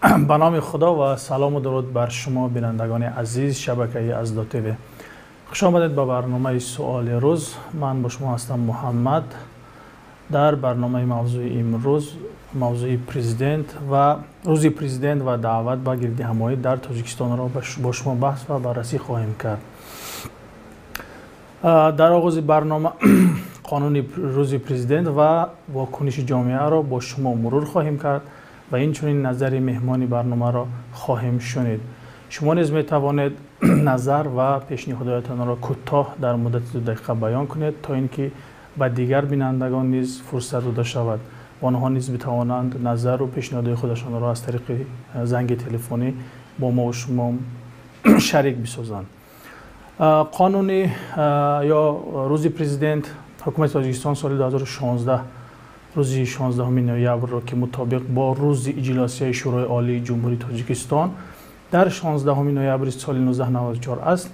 Ба номи Худо ва салому дуруд бар шумо, бинандагони азиз шабакаи Аздо ТВ. Хуш омадед ба барномаи Суоли рӯз. Ман бо шумо ҳастам Муҳаммад. Дар барномаи мавзӯи имрӯз мавзӯи президент ва рӯзи президент ва даъват ба гирдиҳамоӣ дар Тоҷикистонро бо шумо баҳс ва баррасӣ хоҳем кард. Дар оғози барнома қонуни рӯзи президент ва вокуниши ҷомеаро бо шумо мурур хоҳем кард ва инчунин назари меҳмони барномаро хоҳем шунид. Шумо низ метавонед назар ва пешниҳодҳоятонро кӯтоҳ дар муддати 2 дақиқа баён кунед, то ин ки ба дигар бинандагон низ фурсат дода шавад, онҳо низ битавонанд назару пешниҳодҳои худашонро аз тариқи занги телефонӣ бо мо шумо шарик бисозанд. Қонуни ё рӯзи президент. Ҳукумати Тоҷикистон соли 2016 рӯзи 16 ноябрро, ки мутобиқ бо рӯзи иҷлосияи Шӯрои Олии Ҷумҳурии Тоҷикистон дар 16 ноябри соли 1994 аст,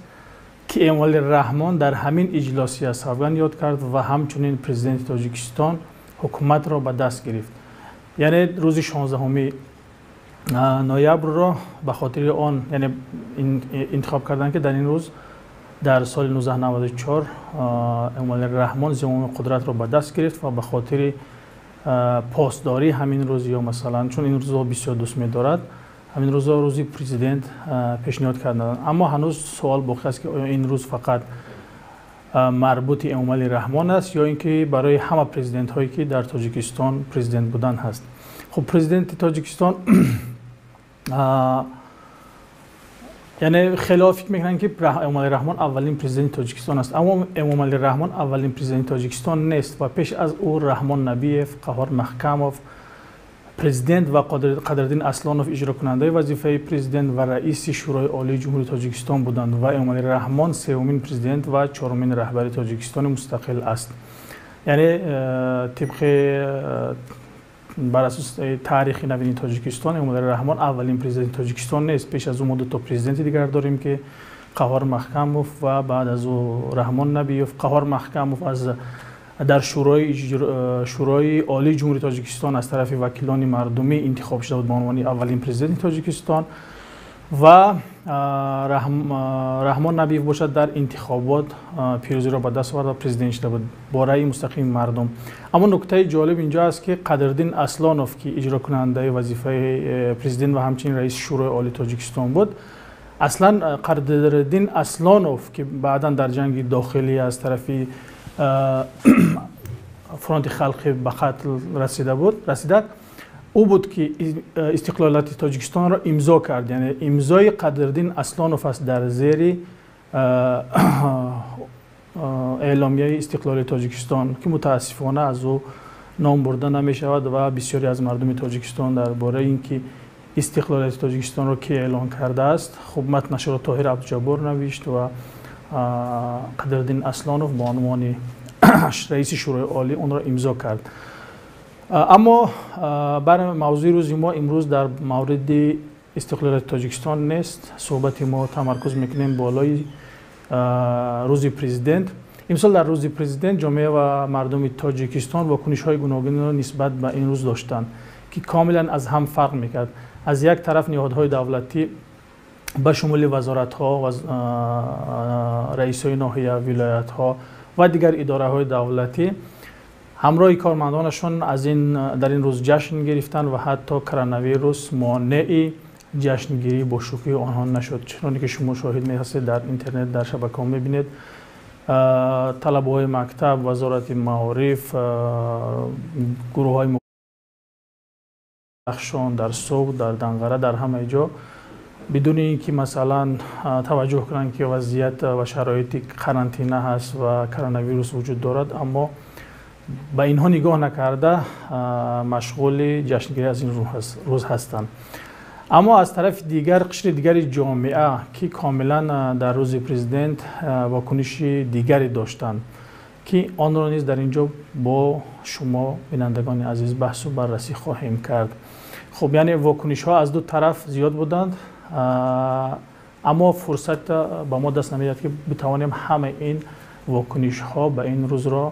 ки Эмомалӣ Раҳмон дар ҳамин иҷлосия савганд ёд кард ва ҳамчунин президенти Тоҷикистон ҳукуматро ба даст гирифт, яъне рӯзи 16 ноябрро ба хотири он, яъне, интихоб карданд, ки дар ин рӯз дар соли 1994 Эмомалӣ Раҳмон зимоми қудратро ба даст гирифт ва ба хотири посдории ҳамин рӯз ё масалан, чун ин рӯзро бисёр дӯст медорад, ҳамин рӯзро рӯзи президент пешниҳод карданд. Аммо ҳанӯз суол боқӣ аст, ки оё ин рӯз фақат марбути Эмомалӣ Раҳмон аст ё ин ки барои ҳама президентҳое, ки дар Тоҷикистон президент буданд, ҳаст. Хуб, президенти Тоҷикистон, яъне хелеҳо фикр мекунанд, ки Эмомалӣ Раҳмон аввалин президенти Тоҷикистон аст, аммо Эмомалӣ Раҳмон аввалин президенти Тоҷикистон нест ва пеш аз ӯ Раҳмон Набиев, Қаҳҳор Маҳкамов президент ва Қадриддин Аслонов иҷрокунандаи вазифаи президент ва раиси Шӯрои Олии Ҷумҳурии Тоҷикистон буданд ва Эмомалӣ Раҳмон сеюмин президент ва чорумин раҳбари Тоҷикистони мустақил аст. Яъне тибқи бар асоси таърихи навини Тоҷикистон, Эмомалӣ Раҳмон аввалин президенти Тоҷикистон нест. Пеш аз ӯ мо дуто президенти дигар дорем, ки Қаҳҳор Маҳкамов ва баъд аз ӯ Раҳмон Набиев. Қаҳҳор Маҳкамов аз дар Шӯрои Олии Ҷумҳурии Тоҷикистон аз тарафи вакилони мардумӣ интихоб шуда буд ба унвони аввалин президенти Тоҷикистон ва Раҳмон Набиев бошад, дар интихобот пирӯзиро ба даст овард ва президент шуда буд бо раъи мустақими мардум. Аммо нуктаи ҷолиб инҷо аст, ки Қадриддин Аслонов, ки иҷрокунандаи вазифаи президент ва ҳамчунин раиси Шӯрои Олии Тоҷикистон буд, аслан Қадриддин Аслонов, ки баъдан дар ҷанги дохилӣ аз тарафи Фронти халқӣ ба қатл расида буд, расидак, ӯ буд, ки истиқлолияти Тоҷикистонро имзо кард. Яъне имзои Қадриддин Аслонов аст дар зери эъломияи истиқлоли Тоҷикистон, ки мутаассифона аз ӯ ном бурда намешавад ва бисёре аз мардуми Тоҷикистон дар бораи ин ки истиқлолияти Тоҷикистонро ки эълон кардааст, хуб, матнашро Тоҳир Абдуҷаббор навишт ва Қадриддин Аслонов ба унвони раиси Шӯрои Олӣ онро имзо кард. Аммо бар мавзӯи рӯзи мо имрӯз дар мавриди истиқлолияти Тоҷикистон нест. Суҳбати мо тамаркуз мекунем болои рӯзи президент. Имсол дар рӯзи президент ҷомеа ва мардуми Тоҷикистон вокунишҳои гуногунро нисбат ба ин рӯз доштанд, ки комилан аз ҳам фарқ мекард. Аз як тараф, ниҳодҳои давлатӣ ба шумули вазоратҳо, раисҳои ноҳия, вилоятҳо ва дигар идораҳои давлатӣ ҳамроҳи кормандонашон аз ин дар ин рӯз ҷашн гирифтанд ва ҳатто коронавирус монеи ҷашнгирӣ бо шӯхии онҳо нашуд. Чуноне ки шумо шоҳид меҳастед, дар интернет, дар шабакаҳо мебинед, талабаҳои мактаб, Вазорати маориф, гурӯҳҳои Бадахшон, дар Суғд, дар Данғара, дар ҳамаи ҷо бидуни ин ки масалан таваҷҷӯҳ кунанд, ки вазъият ва шароити қарантина ҳаст ва коронавирус вуҷуд дорад, аммо ба инҳо нигоҳ накарда машғули ҷашнгирӣ аз ин рӯз ҳастанд. Аммо аз тарафи дигар, қишри дигари ҷомеа, ки комилан дар рӯзи президент вокуниши дигаре доштанд, ки онро низ дар ин ҷо бо шумо, бинандагони азиз, баҳсу баррасӣ хоҳем кард. Хуб, яъне вокунишҳо аз ду тараф зиёд буданд, аммо фурсат ба мо даст намедиҳад, ки битавонем ҳамаи ин вокунишҳо ба ин рӯзро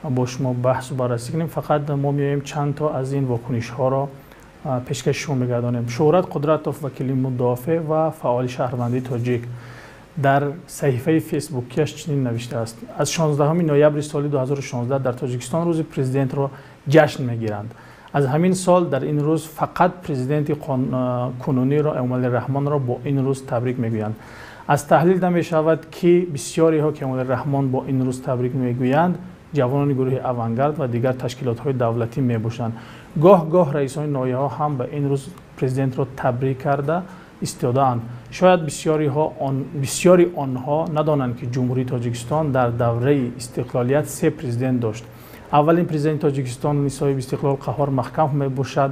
бо шумо баҳсу баррасӣ кунем. Фақат мо меоем чанд то аз ин вокунишҳоро пешкаши шумо мегардонем. Шӯҳрат Қудратов, вакили мудофеъ ва фаъоли шаҳрвандии тоҷик, дар саҳифаи фейсбукияш чунин навиштааст: аз 16 ноябри соли 2016 дар Тоҷикистон рӯзи президентро ҷашн мегиранд. Аз ҳамин сол дар ин рӯз фақат президенти кунуниро, Эмомалӣ Раҳмонро, бо ин рӯз табрик мегӯянд. Аз таҳлил намешавад, ки бисёриҳо, ки Эмомалӣ Раҳмон бо ин рӯз табрик мегӯянд, ҷавонони гурӯҳи «Авангард» ва дигар ташкилотҳои давлатӣ мебошанд. Гоҳ-гоҳ раисони ноҳияҳо ҳам ба ин рӯз президентро табрик карда истодаанд. Шояд бисёри онҳо надонанд, ки Ҷумҳурии Тоҷикистон дар давраи истиқлолият се президент дошт. Аввалин президенти Тоҷикистон соҳиби истиқлол Қаҳҳор Маҳкамов мебошад,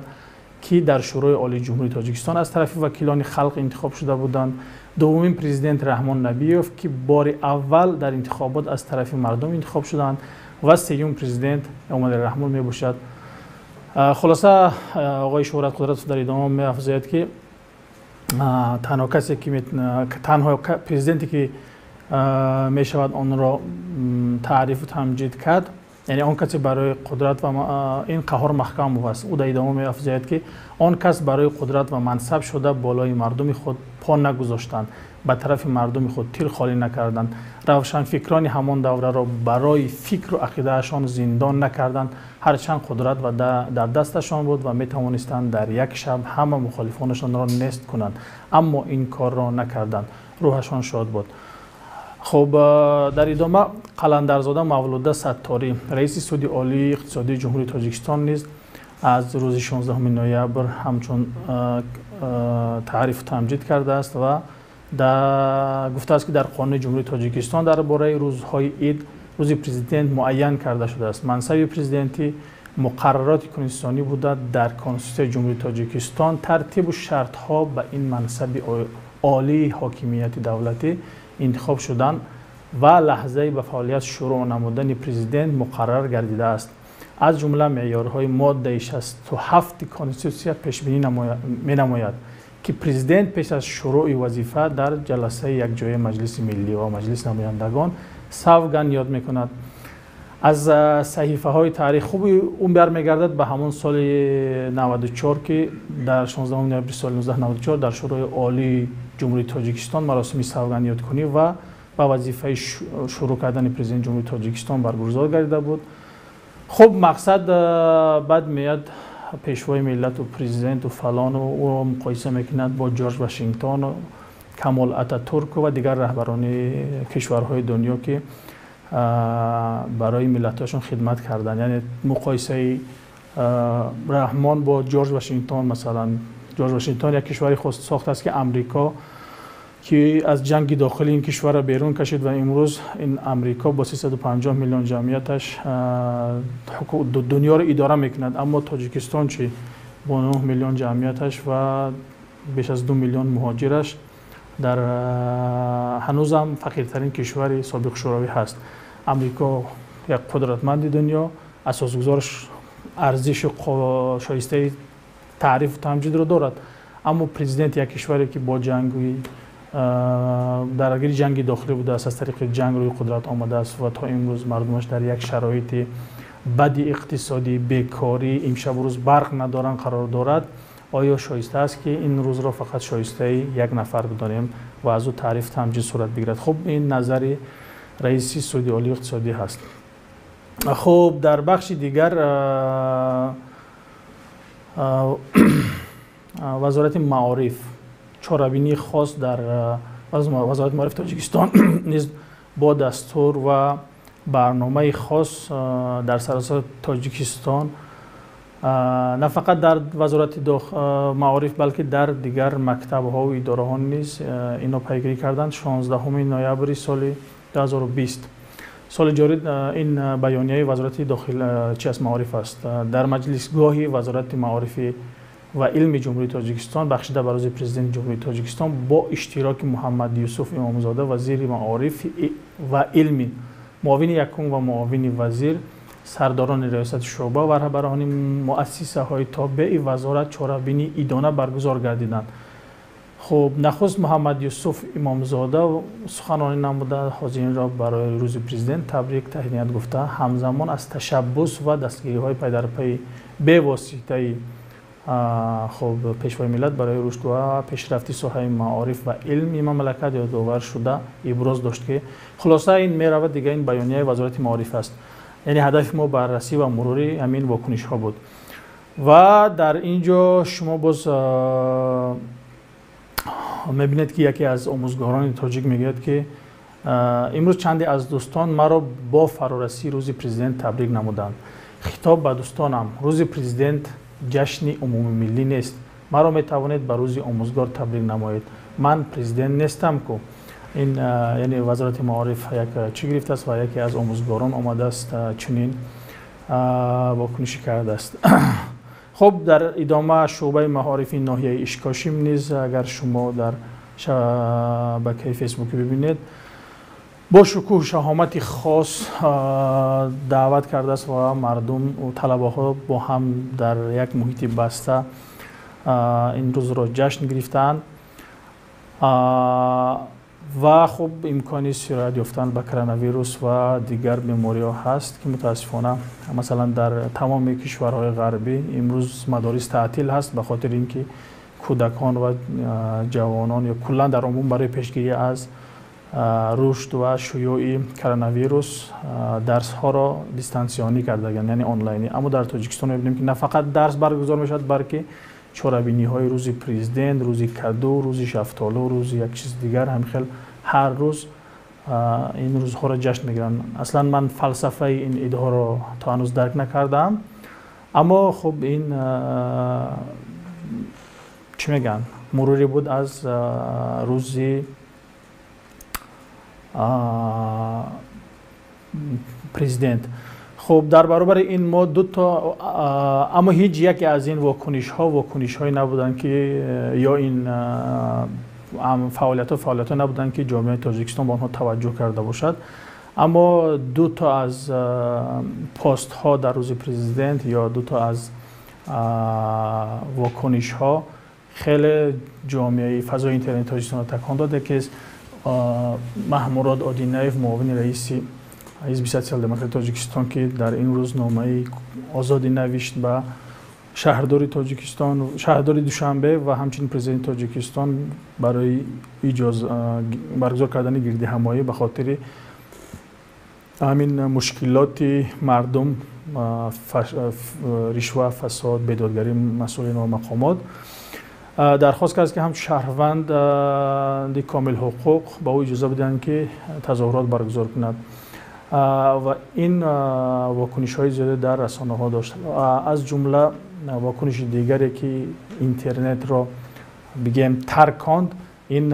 ки дар Шӯрои Олии Ҷумҳурии Тоҷикистон аз тарафи вакилони халқ интихоб шуда буданд. Дуввумин президент Раҳмон Набиев, ки бори аввал дар интихобот аз тарафи мардум интихоб шуданд, ва сеюм президент Эмомалӣ Раҳмон мебошад. Хулоса, оғои Шӯҳрат Қудратов дар идома меафзояд, ки танҳо касе ки танҳо президенте, ки мешавад онро таърифу тамҷид кард, яъне он касе барои қудрат ва ин Қаҳҳор Маҳкамов аст. Ӯ дар идома меафзояд, ки он кас барои қудрат ва мансаб шуда болои мардуми худ по нагузоштанд, ба тарафи мардуми худ тир холӣ накарданд, равшанфикрони ҳамон давраро барои фикру ақидаашон зиндон накарданд, ҳарчанд қудрат ва дар дасташон буд ва метавонистанд дар як шаб ҳама мухолифонашонро нест кунанд, аммо ин корро накарданд. Рӯҳашон шод буд. Хуб, дар идома Қаландарзода Мавлуда Сатторӣ, раиси Суди Олии иқтисодии Ҷумҳурии Тоҷикистон, низ аз рӯзи 16 ноябр ҳамчун таърифу тамҷид кардааст ва гуфтааст, ки дар Қонуни Ҷумҳурии Тоҷикистон дар бораи рӯзҳои ид рӯзи президент муайян карда шудааст. Мансаби президентӣ муқаррароти конститутсионӣ буда, дар Конститутсияи Ҷумҳурии Тоҷикистон тартибу шартҳо ба ин мансаби олии ҳокимияти давлатӣ интихоб шудан ва лаҳзаи ба фаъолият шурӯъ намудани президент муқаррар гардидааст. Аз ҷумла меъёрҳои моддаи 67 Конститутсия пешбинӣ менамояд, ки президент пеш аз шурӯъи вазифа дар ҷаласаи якҷояи Маҷлиси Миллӣ ва Маҷлиси Намояндагон савганд ёд мекунад. Аз саҳифаҳои таърих хуби ӯ бармегардад ба ҳамон соли 94, ки дар 16 ноябри соли 1994 дар Шӯрои Олии Ҷумҳурии Тоҷикистон маросими савгандёдкунӣ ва ба вазифаи шурӯъ кардани президенти Ҷумҳурии Тоҷикистон баргузор гардида буд. Хуб, мақсад, баъд меяд пешвои миллату президенту фалону ӯро муқоиса мекунад бо Ҷорҷ Вашингтону Камол Ататурку ва дигар раҳбарони кишварҳои дунё, ки барои миллатҳояшон хидмат карданд. Яъне муқоисаи Раҳмон бо Ҷорҷ Вашингтон. Масалан, Ҷорҷ Вашингтон як кишвари сохтааст, ки Амрико, ки аз ҷанги дохили ин кишварро берун кашид ва имрӯз ин Амрико бо 350 миллион ҷамъияташ дунёро идора мекунад. Аммо Тоҷикистон чӣ, бо 9 миллион ҷамъияташ ва беш аз 2 миллион муҳоҷираш дар ҳанӯзам фақиртарин кишвари собиқ Шӯравӣ ҳаст. Амрико як қудратманди дунё, асосгузораш арзишу шоистаи таърифу тамҷидро дорад, аммо президенти як кишваре, ки бо ҷанги дар гири ҷанги дохилӣ будааст, аз тариқи ҷанг рӯи қудрат омадааст ва то имрӯз мардумаш дар як шароити бади иқтисодӣ, бекорӣ, имшабу рӯз барқ надоранд, қарор дорад, оё шоиста аст, ки ин рӯзро фақат шоистаи як нафар бидонем ва аз ӯ таъриф тамҷид сурат бигирад? Хуб, ин назари раиси Суди Олии иқтисодӣ ҳаст. Хуб, дар бахши дигар Вазорати маориф чорабинии хос. Дар Вазорати маорифи Тоҷикистон низ бо дастур ва барномаи хос дар саросари Тоҷикистон, на фақат дар Вазорати маориф, балки дар дигар мактабҳову идораҳо низ инро пайгирӣ карданд. 16 ноябри соли 2020, соли ҷорӣ, ин баёнияи Вазорати дохил чи аст, маориф аст. Дар маҷлисгоҳи Вазорати маорифи ва илми Ҷумҳурии Тоҷикистон, бахшида ба рӯзи Президенти Ҷумҳурии Тоҷикистон, бо иштироки Муҳаммад Юсуф Имомзода, вазири маориф ва илми, муовини якум ва муовини вазир, сардорони раёсати шӯъба ва раҳбарони муассисаҳои тобеи вазорат чорабинии идона баргузор гардиданд. Хуб, нахуст Муҳаммад Юсуф Имомзода суханронӣ намуда, ҳозиринро барои рӯзи президент табрик таҳният гуфта, ҳамзамон аз ташаббус ва дастгириҳои пайдарпайи бевоситаи Хуб, Пешвои миллат барои рушд ва пешрафти соҳаи маориф ва илми мамлакат ёдовар шуда, иброз дошт, ки хулоса ин меравад дига. Ин баёнияи Вазорати маориф аст. Яъне ҳадафи мо баррасӣ ва мурури ҳамин вокунишҳо буд. Ва дар ин ҷо шумо боз мебинед, ки яке аз омӯзгорони тоҷик мегӯяд, ки имрӯз чанде аз дӯстон маро бо фарорасии Рӯзи Президент табрик намуданд. Хитоб ба дӯстонам: Рӯзи Президент ҷашни умумимиллӣ нест. Маро метавонед ба Рӯзи омӯзгор табрик намоед. Ман президент нестам ку. Ин яъне Вазорати маориф як чӣ гирифтааст ва яке аз омӯзгорон омадааст, чунин вокунишӣ кардааст. Хуб, дар идома шӯъбаи маорифи ноҳияи Ишкошим низ, агар шумо дар шабакаи Фейсбукӣ бибинед, бо шукӯҳу шаҳомати хос даъват кардааст ва мардум, талабаҳо бо ҳам дар як муҳити баста ин рӯзро ҷашн гирифтаанд. Ва хуб, имкони сироят ёфтан ба коронавирус ва дигар бемориҳо ҳаст, ки мутаассифона, масалан, дар тамоми кишварҳои ғарбӣ имрӯз мадорис таътил ҳаст, ба хотири ин ки кӯдакон ва ҷавонон ё куллан дар умум барои пешгирӣ аз рушд ва шуюи коронавирус дарсҳоро дистанционӣ кардаганд, яъне онлайнӣ. Аммо дар Тоҷикистон мебинем, ки на фақат дарс баргузор мешавад, балки чорабиниҳои Рӯзи Президент, Рӯзи каду, Рӯзи шафтолу, рӯзи як чиз дигар, ҳамин хел ҳар рӯз ин рӯзҳоро ҷашн мегиранд. Аслан ман фалсафаи ин идҳоро то ҳанӯз дарк накардаам, аммо хуб, ин чӣ мегӯянд, муруре буд аз Рӯзи Президент. Хуб, дар баробари ин мо дуто, аммо ҳеҷ яке аз ин вокунишҳо вокунишҳое набуданд, ки ё ин фаъолиятҳо набуданд, ки ҷомеаи Тоҷикистон ба онҳо таваҷҷӯҳ карда бошад. Аммо дуто аз постҳо дар Рӯзи Президент ё дуто аз вокунишҳо хеле ҷомеаи фазои интернети Тоҷикистонро такон дод. Якест Маҳмурод Одинаев, муовини раиси Ҳизби Социал-демократи Тоҷикистон, ки дар ин рӯз номаи озодӣ навишт ба шаҳрдори Тоҷикистон, шаҳрдори Душанбе ва ҳамчунин президенти Тоҷикистон барои баргузор кардани гирдиҳамоӣ ба хотири ҳамин мушкилоти мардум, ришва, фасод, бедодгарии масъулин ва мақомот. Дархост кард, ки ҳамчун шаҳрванди комилҳуқуқ ба ӯ иҷоза бидиҳанд, ки тазоҳурот баргузор кунад. Ва ин вокунишҳои зиёде дар расонаҳо дошт. Аз ҷумла вокуниши дигаре, ки интернетро бигем тарконд, ин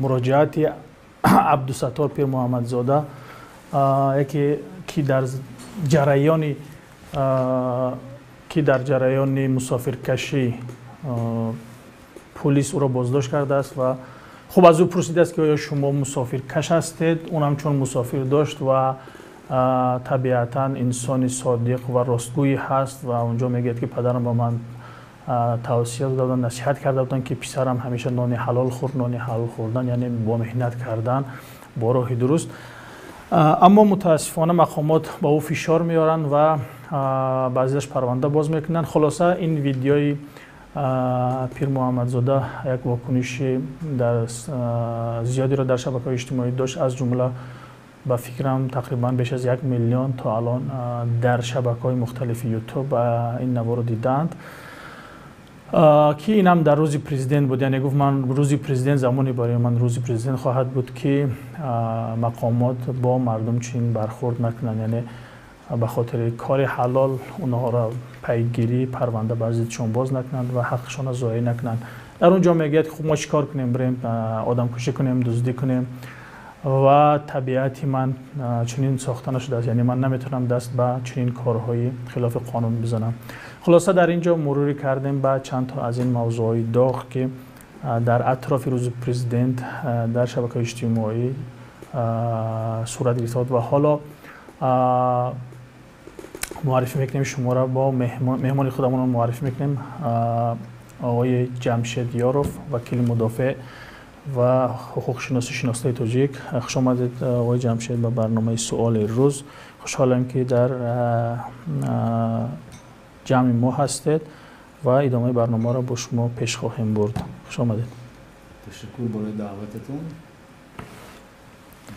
муроҷиати Абдусаттор Пирмуҳаммадзода, яке ки дар ҷараёни мусофиркашӣ пулис ӯро боздошт кардааст ва хуб, аз ӯ пурсидааст, ки оё шумо мусофиркаш ҳастед. Унам чун мусофир дошт ва табиатан инсони содиқ ва ростгӯӣ ҳаст ва унҷо мегӯяд, ки падарам ба ман тавсия дода буданд, насиҳат карда буданд, ки писарам, ҳамеша нони ҳалол хӯр. Нони ҳалол хӯрдан яъне бо меҳнат кардан, бо роҳи дуруст. Аммо мутаассифона мақомот ба ӯ фишор меоранд ва баъзеаш парванда боз мекунанд. Хулоса, ин видеои Пирмуҳаммадзода як вокуниши зиёдеро дар шабакаҳои иҷтимоӣ дошт. Аз ҷумла, ба фикрам, тақрибан беш аз 1 миллион то алон дар шабакаҳои мухталифи Ютуб ин наворо дидаанд, ки инам дар Рӯзи Президент буд. Яъне гуфт: ман Рӯзи Президент, замоне барои ман Рӯзи Президент хоҳад буд, ки мақомот бо мардум чунин бархӯрд накунанд, яъне ба хотири кори ҳалол онҳоро пайгирӣ, парванда бар зиддшон боз накунанд ва ҳаққшонро зоеъ накунанд. Дар он ҷо мегӯяд: хуб, мо чӣ кор кунем? Бирем одамкушӣ кунем, дуздӣ кунем? Ва табиати ман чунин сохта нашудааст, яъне ман наметавонам даст ба чунин корҳои хилофи қонун бизанам. Хулоса, дар ин ҷо муруре кардем ба чанд то аз ин мавзӯъҳои доғ, ки дар атрофи Рӯзи Президент дар шабакаҳои иҷтимоӣ сурат гирифта буд. Ва ҳоло муаррифӣ мекунем шуморо бо меҳмони худамонро муаррифӣ мекунем: оғои Ҷамшед Ёров, вакили мудофеъ ва ҳуқуқшиноси шинохтаи тоҷик. Хуш омадед, оғои Ҷамшед, ба барномаи «Суоли рӯз». Хушҳолем, ки дар ҷамъи мо ҳастед ва идомаи барномаро бо шумо пеш хоҳем бурд. Хуш омадед. Ташаккур барои даъвататон.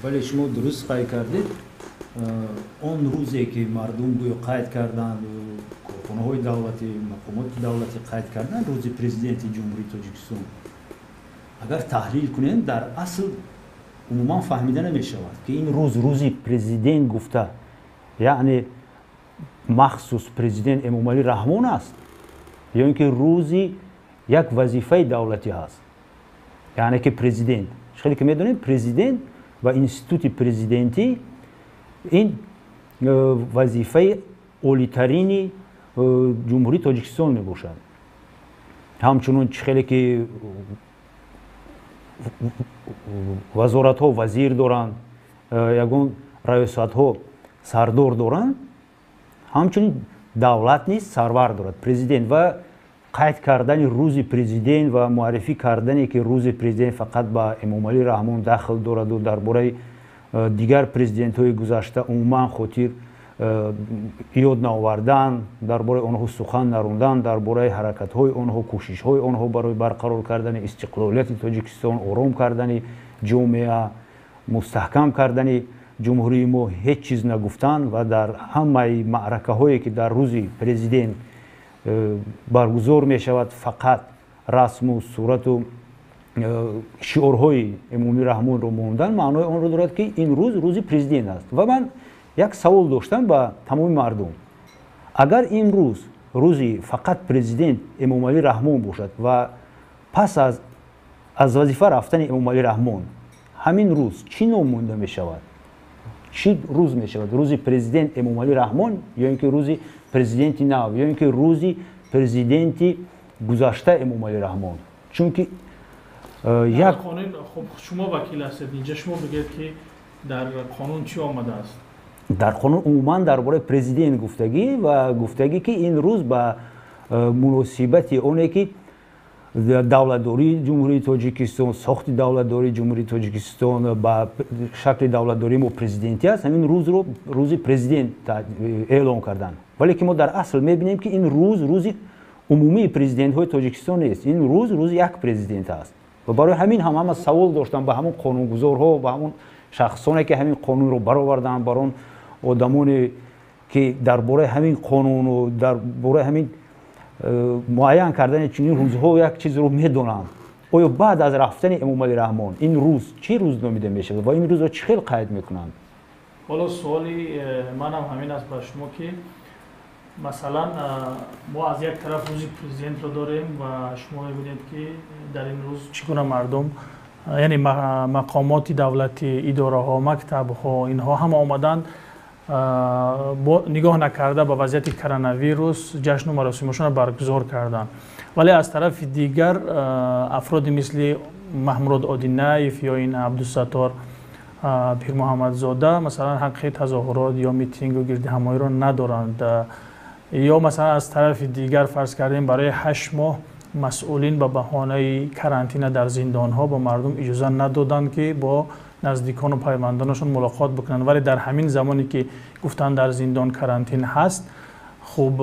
Бале, шумо дуруст қайд кардед. Он рӯзе ки мардум гӯё қайд карданд, корхонаҳои давлатӣ, мақомоти давлатӣ қайд карданд рӯзи президенти Ҷумҳурии Тоҷикистон, агар таҳлил кунем, дар асл умуман фаҳмида намешавад, ки ин рӯз рӯзи президент гуфта, яъне махсус президент Эмомалӣ Раҳмон аст ё ин ки рӯзи як вазифаи давлатӣ ҳаст, яъне ки президент. Хеле ки медонем, президент ва институти президентӣ ин вазифаи олитарини Ҷумҳурии Тоҷикистон мебошад. Ҳамчунон чӣ хеле ки вазоратҳо вазир доранд, ягон раёсатҳо сардор доранд, ҳамчунин давлат низ сарвар дорад, президент. Ва қайд кардани рӯзи президент ва муаррифӣ кардане ки рӯзи президент фақат ба Эмомалӣ Раҳмон дахл дораду дар бораи дигар президентҳои гузашта умуман хотир ёд наовардан, дар бораи онҳо сухан нарондан, дар бораи ҳаракатҳои онҳо, кӯшишҳои онҳо барои барқарор кардани истиқлолияти Тоҷикистон, ором кардани ҷомеа, мустаҳкам кардани ҷумҳурии мо ҳеҷ чиз нагуфтан ва дар ҳамаи маъракаҳое ки дар рӯзи президент баргузор мешавад, фақат расму сурату шиорҳои Эмомалӣ Раҳмонро мондан, маънои онро дорад, ки ин рӯз рӯзи президент аст. Ва ман як савол доштам ба тамоми мардум: агар ин рӯз рӯзи фақат президент Эмомалӣ Раҳмон бошад ва пас аз вазифа рафтани Эмомалӣ Раҳмон ҳамин рӯз чӣ ном монда мешавад? Чӣ рӯз мешавад? Рӯзи президент Эмомалӣ Раҳмон ё ин ки рӯзи президенти нав ё ин ки рӯзи президенти гузашта Эмомалӣ Раҳмон? Чунки як хуб, шумо вакил ҳастед инҷа, шумо бигӯед, ки дар қонун чӣ омадааст? Дар қонун умуман дар бораи президент гуфтагӣ ва гуфтагӣ, ки ин рӯз ба муносибати оне ки давлатдории Ҷумҳурии Тоҷикистон, сохти давлатдории Ҷумҳурии Тоҷикистон ба шакли давлатдории мо президентӣ аст, ҳамин рӯзро рӯзи президент эълон карданд. Вале ки мо дар асл мебинем, ки ин рӯз рӯзи умумии президентҳои Тоҷикистон нест, ин рӯз рӯзи як президент аст. Ва барои ҳамин ҳам ҳама савол доштам ба ҳамон қонунгузорҳо, ба ҳамон шахсоне ки ҳамин қонунро бароварданд, бар он одамоне ки дар бораи ҳамин қонуну дар бораи ҳамин муайян кардани чунин рӯзҳо як чизро медонанд: оё баъд аз рафтани Эмомалӣ Раҳмон ин рӯз чӣ рӯз номида мешавад ва ин рӯзро чӣ хел қайд мекунанд? Ҳоло суоли манам ҳамин аст ба шумо, ки масалан мо аз як тараф рӯзи президентро дорем ва шумо мебинед, ки дар ин рӯз чӣ гуна мардум, яъне мақомоти давлатӣ, идораҳо, мактабҳо, инҳо ҳама омаданд, нигоҳ накарда ба вазъияти коронавирус, ҷашну маросимошонро баргузор карданд. Вале аз тарафи дигар афроди мисли Маҳмурод Одинаев ё ин Абдусаттор Пирмуҳаммадзода масалан ҳаққи тазоҳурот ё митингу гирдиҳамоиро надоранд. Ё масалан аз тарафи дигар, фарз кардем, барои 8 моҳ масъулин ба баҳонаи карантина дар зиндонҳо ба мардум иҷоза надоданд, ки бо наздикону пайвандонашон мулоқот бикунанд. Вале дар ҳамин замоне ки гуфтанд, дар зиндон карантин ҳаст, хуб,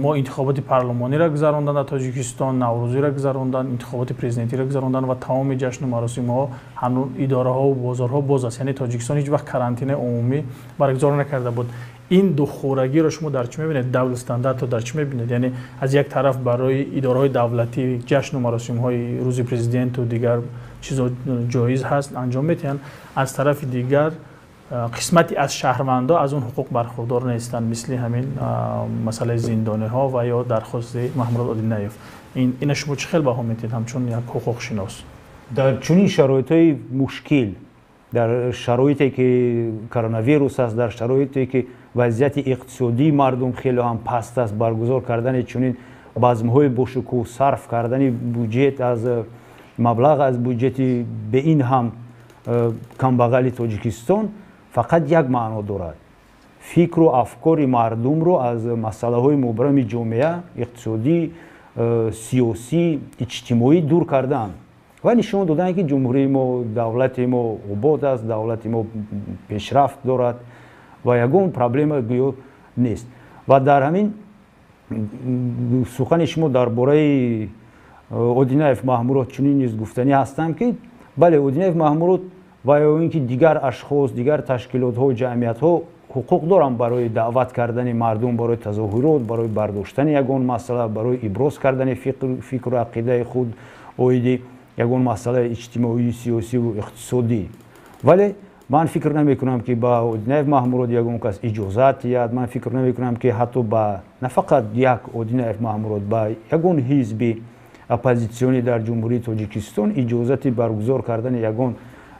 мо интихоботи парлумониро гузаронданд дар Тоҷикистон, наврӯзиро гузаронданд, интихоботи президентиро гузаронданд ва тамоми ҷашну маросимҳо, ҳанӯз идораҳову бозорҳо боз аст. Яъне Тоҷикистон ҳеҷ вақт карантини умумӣ баргузор накарда буд. Ин духӯрагиро шумо дар чӣ мебинед? Double standard ро дар чӣ мебинед? Яъне аз як тараф барои идораҳои давлатӣ ҷашну маросимҳои рӯзи президенту дигар чизо ҷоиз ҳаст, анҷом метиҳанд, аз тарафи дигар қисмати аз шаҳрвандо аз он ҳуқуқ бархурдор нестанд, мисли ҳамин масъалаи зиндониҳо ва ё дархости Маҳмурод Одинаев. Ина шумо чӣ хел баҳо медиҳед ҳамчун як ҳуқуқшинос? Дар чунин шароитҳои мушкил, дар шароите ки коронавирус аст, дар шароите ки вазъияти иқтисодии мардум хеле ҳам паст аст, баргузор кардани чунин базмҳои бошукӯҳ, сарф кардани буҷет аз маблағ аз буҷети бе ин ҳам камбағали Тоҷикистон фақат як маъно дорад: фикру афкори мардумро аз масъалаҳои мубрами ҷомеа, иқтисодӣ, сиёсӣ, иҷтимоӣ дур кардан ва нишон додан, ки ҷумҳурии мо, давлати мо обод аст, давлати мо пешрафт дорад ва ягон проблема гӯё нест. Ва дар ҳамин сухани шумо дар бораи Одинаев Маҳмурод чунин низ гуфтанӣ ҳастам, ки бале, Одинаев Маҳмурод ва ё ин ки дигар ашхос, дигар ташкилотҳо, ҷамъиятҳо ҳуқуқ доранд барои даъват кардани мардум барои тазоҳурот, барои бардоштани ягон масъала, барои иброз кардани фикру ақидаи худ оиди ягон масъалаи иҷтимоӣ, сиёсиву иқтисодӣ. Вале ман фикр намекунам, ки ба Одинаев Маҳмурод ягон кас иҷозат диҳад. Ман фикр намекунам, ки ҳатто ба на фақат як Одинаев Маҳмурод, ба ягон ҳизби оппозитсионӣ дар Ҷумҳурии Тоҷикистон иҷозати баргузор кардани ягон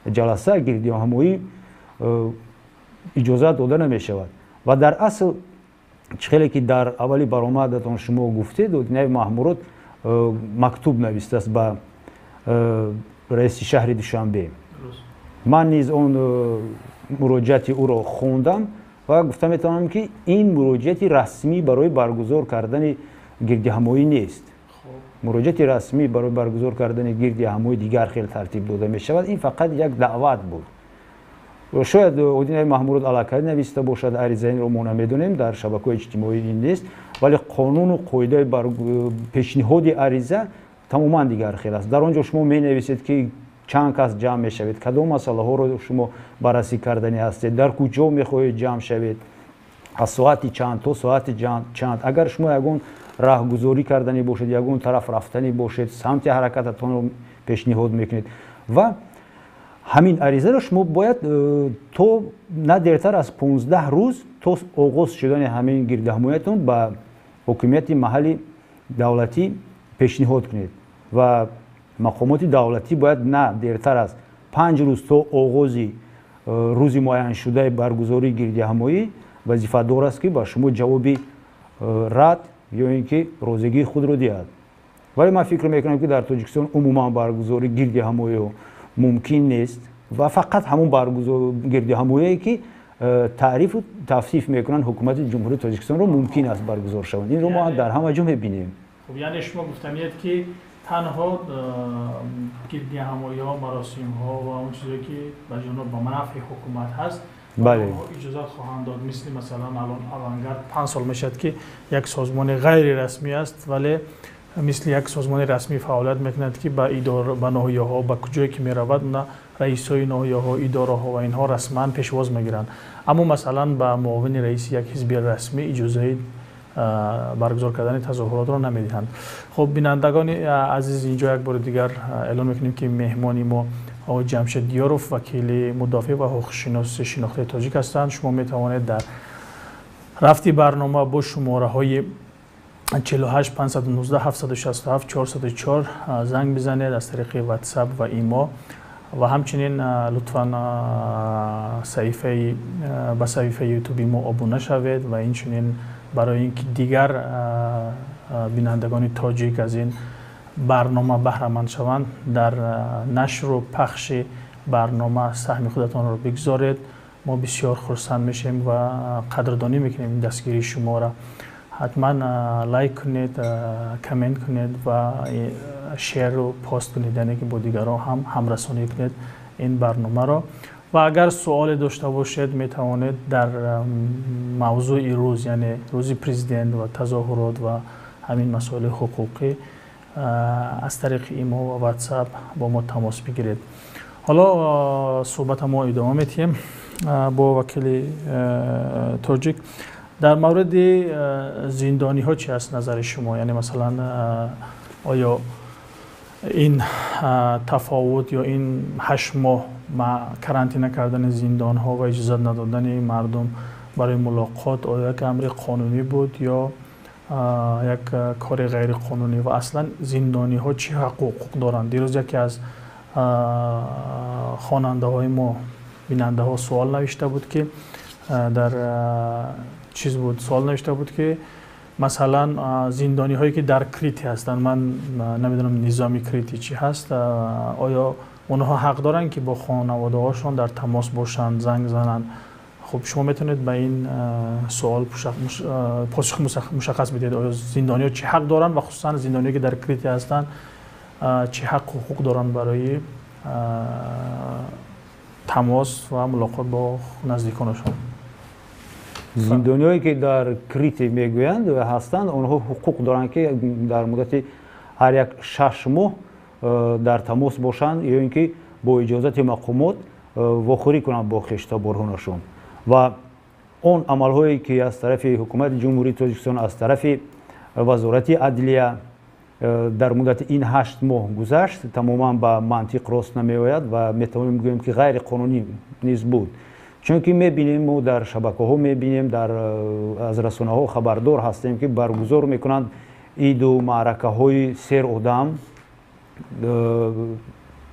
ҷаласа, гирдиҳамоӣ иҷозат дода намешавад. Ва дар асл, чӣ хеле ки дар аввали баромадатон шумо гуфтед, Одинаев Маҳмурод мактуб навистааст ба раиси шаҳри Душанбе. Ман низ он муроҷиати ӯро хондам ва гуфта метавонам, ки ин муроҷиати расмӣ барои баргузор кардани гирдиҳамоӣ нест. Муроҷиати расмӣ барои баргузор кардани гирдиҳамоӣ дигар хел тартиб дода мешавад. Ин фақат як даъват буд. Шояд Одинаев Маҳмурод аллакай нависта бошад ариза, инро мо намедонем, дар шабакаҳои иҷтимоӣ ин нест, вале қонуну қоидаи пешниҳоди ариза тамоман дигар хел аст. Дар он ҷо шумо менависед, ки чанд кас ҷамъ мешавед, кадом масъалаҳоро шумо баррасӣ карданӣ ҳастед, дар куҷо мехоҳед ҷамъ шавед, аз соати чанд то соати чанд. Агар шумо ягон раҳгузорӣ карданӣ бошед, ягон тараф рафтанӣ бошед, самти ҳаракататонро пешниҳод мекунед. Ва ҳамин аризаро шумо бояд то на дертар аз 15 рӯз то оғоз шудани ҳамин гирдиҳамоятон ба ҳокимияти маҳалли давлатӣ пешниҳод кунед. Ва мақомоти давлатӣ бояд на дертар аз 5 рӯз то оғози рӯзи муайяншудаи баргузории гирдиҳамоӣ вазифадор аст, ки ба шумо ҷавоби рад ё ин ки розигии худро диҳад. Вале ман фикр мекунам, ки дар Тоҷикистон умуман баргузории гирдиҳамоиҳо мумкин нест ва фақат ҳамон гирдиҳамоие, ки таърифу тавсиф мекунанд ҳукумати Ҷумҳурии Тоҷикистонро, мумкин аст баргузор шаванд. Инро мо дар ҳама ҷо мебинем. Хуб, яъне шумо гуфтаниед, ки танҳо гирдиҳамоиҳо, маросимҳо ва он чизе, ки ба ҷоноб ба манафъи ҳукумат ҳаст, бале, иҷозат хоҳанд дод. Мисли масалан, алон Авангард 5 сол мешавад, ки як созмони ғайрирасмӣ аст, вале мисли як созмони расмӣ фаъолият мекунад, ки ба идора, ба ноҳияҳо, ба куҷое ки меравад, на раисои ноҳияҳо, идораҳо ва инҳо расман пешвоз мегиранд. Аммо масалан, ба муовини раиси як ҳизби расмӣ иҷозаи баргузор кардани тазоҳуротро намедиҳанд. Хуб, бинандагони азиз, инҷо як бори дигар эълон мекунем, ки меҳмони мо оғои Ҷамшед Диёров, вакили мудофеъ ва ҳуқуқшиноси шинохтаи тоҷик ҳастанд. Шумо метавонед дар рафти барнома бо шумораҳои 48 519 767 404 занг бизанед аз тариқи WhatsApp ва Имо. Ва ҳамчунин лутфан саҳифаи ба саҳифаи Ютуби мо обуна шавед. Ва инчунин барои ин ки дигар бинандагони тоҷик аз ин барнома баҳраманд шаванд, дар нашру пахши барнома саҳми худатонро бигзоред. Мо бисёр хурсанд мешавем ва қадрдонӣ мекунем дастгирии шуморо. Ҳатман лайк кунед, коммент кунед ва share у пост кунед, яъне ки бо дигарон ҳам ҳамрасонӣ кунед ин барномаро. Ва агар суоле дошта бошед, метавонед дар мавзӯи рӯз, яъне рӯзи президент ва тазоҳурот ва ҳамин масоили ҳуқуқӣ, аз тариқи Имо ва WhatsApp бо мо тамос бигиред. Ҳоло суҳбата мо идома медиҳем бо вакили тоҷик. Дар мавриди зиндониҳо чи аст назари шумо? Яъне масалан, оё ин тафовут ё ин 8 моҳ карантина кардани зиндонҳо ва иҷозат надодани мардум барои мулоқот оё як амри қонунӣ буд ё як кори ғайриқонунӣ? Ва аслан зиндониҳо чӣ ҳаққу ҳуқуқ доранд? Дирӯз яке аз хонандаҳои мо, бинандаҳо суол навишта буд, ки дар чиз буд, суол навишта буд, ки масалан, зиндониҳое, ки дар Крити ҳастанд, ман намедонам низоми Крити чӣ ҳаст, оё онҳо ҳақ доранд, ки бо хонаводаҳошон дар тамос бошанд, занг зананд? Хуб, шумо метавонед ба ин суол посух мушаххас бидиҳед? Оё зиндониҳо чӣ ҳақ доранд ва хусусан зиндониҳое, ки дар Крити ҳастанд, чӣ ҳаққу ҳуқуқ доранд барои тамос ва мулоқот бо наздиконашон? Зиндониҳое ки дар крити мегӯянд ҳастанд, онҳо ҳуқуқ доранд, ки дар муддати ҳар як 6 моҳ дар тамос бошанд ё ин ки бо иҷозати мақомот вохӯрӣ кунанд бо хештаборҳонашон. Ва он амалҳое ки аз тарафи ҳукумати Ҷумҳурии Тоҷикистон, аз тарафи Вазорати адлия дар муддати ин 8 моҳ гузашт, тамоман ба мантиқ рост намеояд ва метавонем гӯем, ки ғайриқонунӣ низ буд. Чунки мебинем, мо дар шабакаҳо мебинем, аз расонаҳо хабардор ҳастем, ки баргузор мекунанд иду маъракаҳои серодам,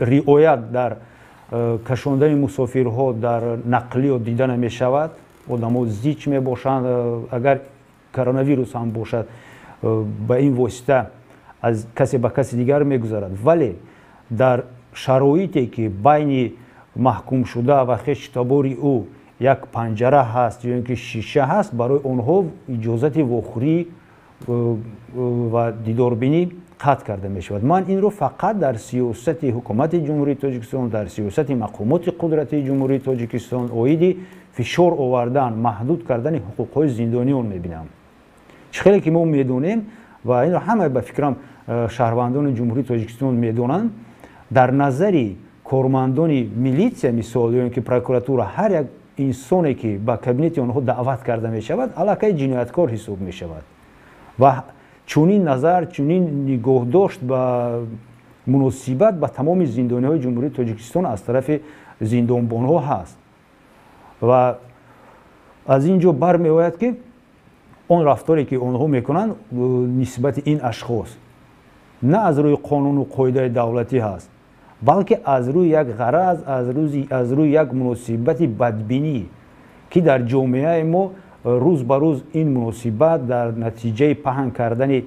риоят дар кашондани мусофирҳо дар нақлиёт дида намешавад, одамо зич мебошанд. Агар коронавирус ҳам бошад, ба ин восита аз касе ба каси дигар мегузарад. Вале дар шароите ки байни маҳкумшуда ва хештабори ӯ як панҷара ҳаст ё ин ки шиша ҳаст, барои онҳо иҷозати вохӯрӣ ва дидорбинӣ қатъ карда мешавад. Ман инро фақат дар сиёсати ҳукумати Ҷумҳурии Тоҷикистон, дар сиёсати мақомоти қудратии Ҷумҳурии Тоҷикистон оиди фишор овардан, маҳдуд кардани ҳуқуқҳои зиндониён мебинам. Чӣ хеле ки мо медонем ва инро ҳама ба фикрам шаҳрвандони Ҷумҳурии Тоҷикистон медонанд, дар назари кормандони милитсия, мисол, ё ин ки прокуратура, ҳар як инсоне ки ба кабинети онҳо даъват карда мешавад, аллакай ҷинояткор ҳисоб мешавад. Ва чунин назар, чунин нигоҳдошт ба муносибат ба тамоми зиндониҳои Ҷумҳурии Тоҷикистон аз тарафи зиндонбонҳо ҳаст. Ва аз ин ҷо бармеояд, ки он рафторе ки онҳо мекунанд нисбати ин ашхос на аз рӯи қонуну қоидаи давлатӣ ҳаст, балки аз рӯи як ғараз, аз рӯи як муносибати бадбинӣ, ки дар ҷомеаи мо рӯз ба рӯз ин муносибат дар натиҷаи паҳн кардани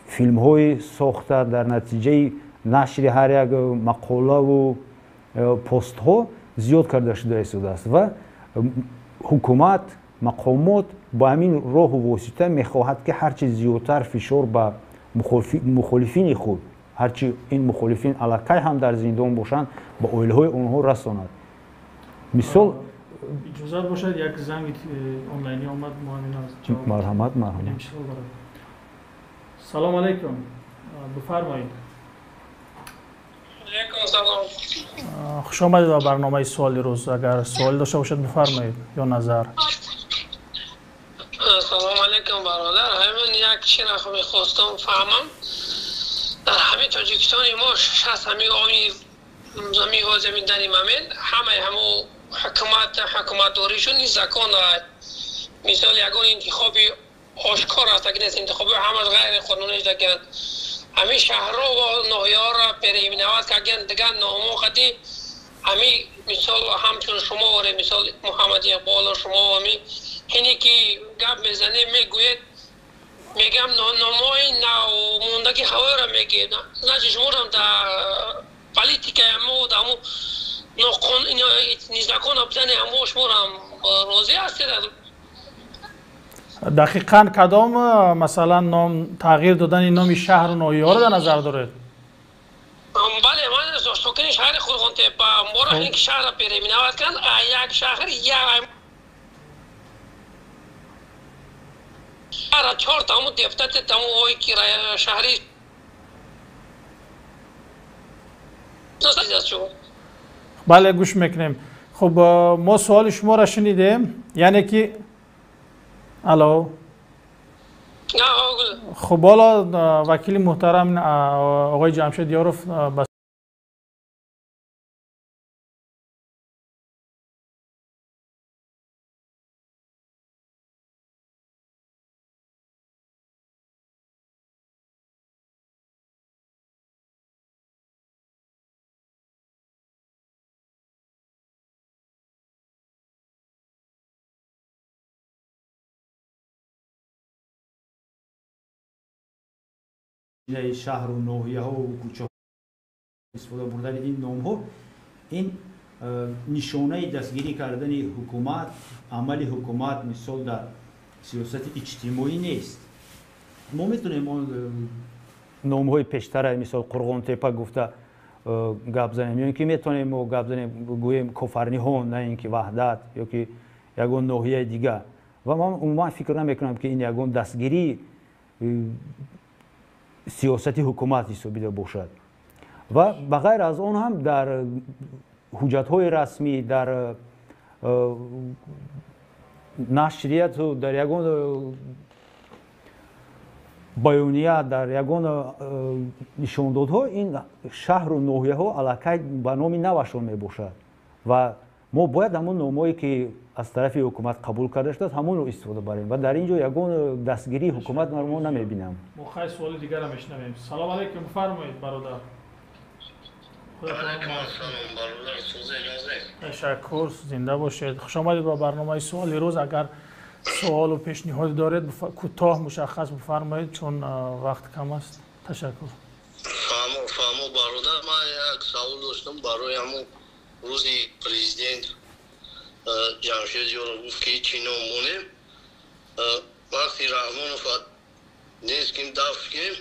филмҳои сохта, дар натиҷаи нашри ҳар як мақолаву постҳо зиёд карда шуда истодааст. Ва ҳукумат, мақомот ба ҳамин роҳу восита мехоҳад, ки ҳарчи зиёдтар фишор ба мухолифини худ, ҳарчи ин мухолифин аллакай ҳам дар зиндон бошанд, ба оилаҳои онҳо расонад. Мисол, иҷозат бошад, як занги онлайнӣ омад, мо ҳамин аз ҷавоб. Марҳамат, марҳамат. Салом алайкум, бифармоед. Алайкум салом. Хуш омадед ба барномаи суоли рӯз. Агар суоле дошта бошед, бифармоед ё назар. Салом алайкум, бародар. Ҳамин як чиро мехостам фаҳмам. Дар ҳамин Тоҷикистони мо шаст ҳамин оми замин ҳозир дар ин момент ҳамаи ҳамо ҳукуматдоришон закон. Мисол, ягон интихоби ошкор аст, агар нест интихоби ҳамаш ғайриқонунӣ шудагианд. Ҳамин шаҳрҳо ва ноҳияҳоро переименовать кардагианд, дигар номҳо қади ҳамин, мисол, ҳамчун шумо оре, мисол, Муҳаммад Иқболу шумо ҳамин ҳине ки гап мезанед, мегӯед, мегам номҳои навмондаги ҳаворо мегӯед. Значит, шуморам дар политикаи мо дар незаконно будани ҳамо шуморам розӣ ҳастед? Дақиқан кадом, масалан, ном тағйир додани номи шаҳру ноҳияҳоро дар назар доред? Бале, ман сокини шаҳри Қурғонтепа. Моро ин ки шаҳрро переименовать карданд, як шаҳр як чор таму депутати таму ой ки шаҳри. Бале, гӯш мекунем. Хуб, мо суоли шуморо шунидем, яъне ки алло. Хуб, ҳоло вакили муҳтарам оғои Ҷамшед Ёров ба шаҳру ноҳияҳо кӯчаҳо истифода бурдани ин номҳо, ин нишонаи дастгирӣ кардани ҳукумат, амали ҳукумат, мисол, дар сиёсати иҷтимоӣ нест. Мо метавонем он номҳои пештара, мисол, Қурғонтепа гуфта гап занем, ё ин ки метавонем мо гап занем, гӯем Кофарниҳон, на ин ки Ваҳдат ё ки ягон ноҳияи дигар. Ва ман умуман фикр намекунам, ки ин ягон дастгирии сиёсати ҳукумат ҳисобида бошад. Ва ба ғайр аз он ҳам дар ҳуҷҷатҳои расмӣ, дар нашрияту дар ягон баёния, дар ягон нишондодҳо ин шаҳру ноҳияҳо аллакай ба номи навашон мебошад ва мо бояд ҳамон номҳое, ки аз тарафи ҳукумат қабул карда шудааст, ҳамонро истифода барем ва дар ин ҷо ягон дастгирии ҳукумат мо намебинам. Мо хай суоли дигарро мешунавем. Салом алайкум, бифармоед, бародар. Ташаккур, зинда бошед. Хуш омадед ба барномаи «Суоли рӯз». Агар суолу пешниҳоде доред, кӯтоҳ, мушаххас бифармоед, чун вақт кам аст. Ташаккур. Фаҳмо, фаҳмо, бародар. Ман як савол доштам барои ҳамон рӯзи президент. Ҷамшед Ёров гуфт, ки чӣ ном монем. Вақти Раҳмонов нест, ким дафт кем,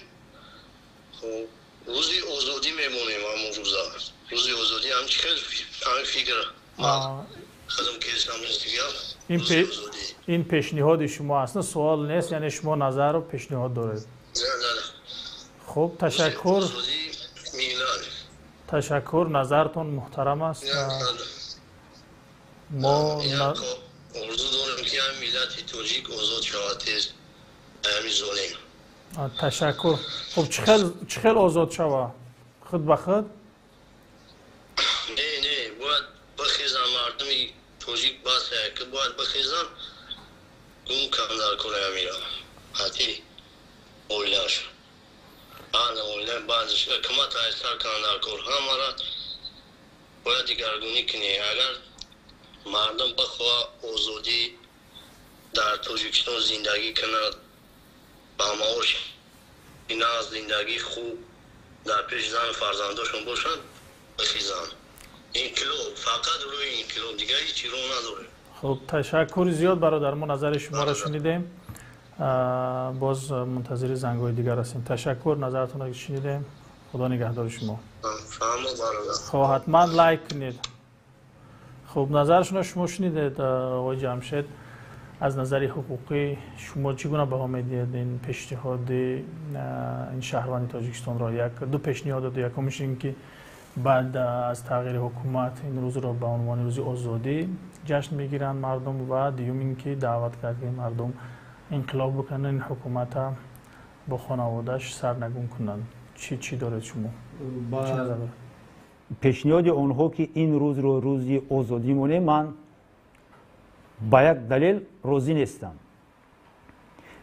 рӯзи озодӣ мемонем. Ҳамон рӯза рӯзи озодӣ ҳам чӣ хел ҳамин фикр худам кесам. Ин пешниҳоди шумо аст, на суол нест, яъне шумо назару пешниҳод доред. Хуб, ташаккур, ташаккур, назартон муҳтарам аст. Мо орзу дорем, ки ҳам миллати тоҷик озод шавад тез, ҳамин золим. Ташаккур. Хуб, чӣ хел озод шава? Худ ба худ? Не, не, бояд бихезан мардуми тоҷик, бас ки бояд бихезан, гум кан дар кори амира ҳати оилаш, оила баъзеш ҳукумат айсар кан дар кор, ҳамара бояд дигаргунӣ кунӣ. Агар мардум бихоҳа озодӣ дар Тоҷикистон зиндагӣ кунад, ба маош нағз, зиндагии хуб, дар пеши зану фарзандошон бошанд, бихезанд. Инқилоб, фақат рӯи инқилоб, дигар ҳеҷ роҳ надорем. Хуб, ташаккури зиёд, бародар, мо назари шуморо шунидем. Боз мунтазири зангҳои дигар ҳастем. Ташаккур, назаратонро шунидем. Худо нигаҳдори шумо. Хоб, ҳатман лайк кунед. Хуб, назарашонро шумо шунидед, оқои Ҷамшед. Аз назари ҳуқуқӣ шумо чӣ гуна баҳо медиҳед ин пешниҳоди ин шаҳрванди Тоҷикистонро? Як ду пешниҳод доду. Якумиш ин ки баъд аз тағйири ҳукумат ин рӯзро ба унвони рӯзи озодӣ ҷашн мегиранд мардум ва дуюм ин ки даъват кард, ки мардум инқилоб бикунанд, ин ҳукумата бо хонаводааш сарнагун кунанд. Чӣ доред шумо? Пешниҳоди онҳо, ки ин рӯзро рӯзи озодӣ монем, ман ба як далел розӣ нестам.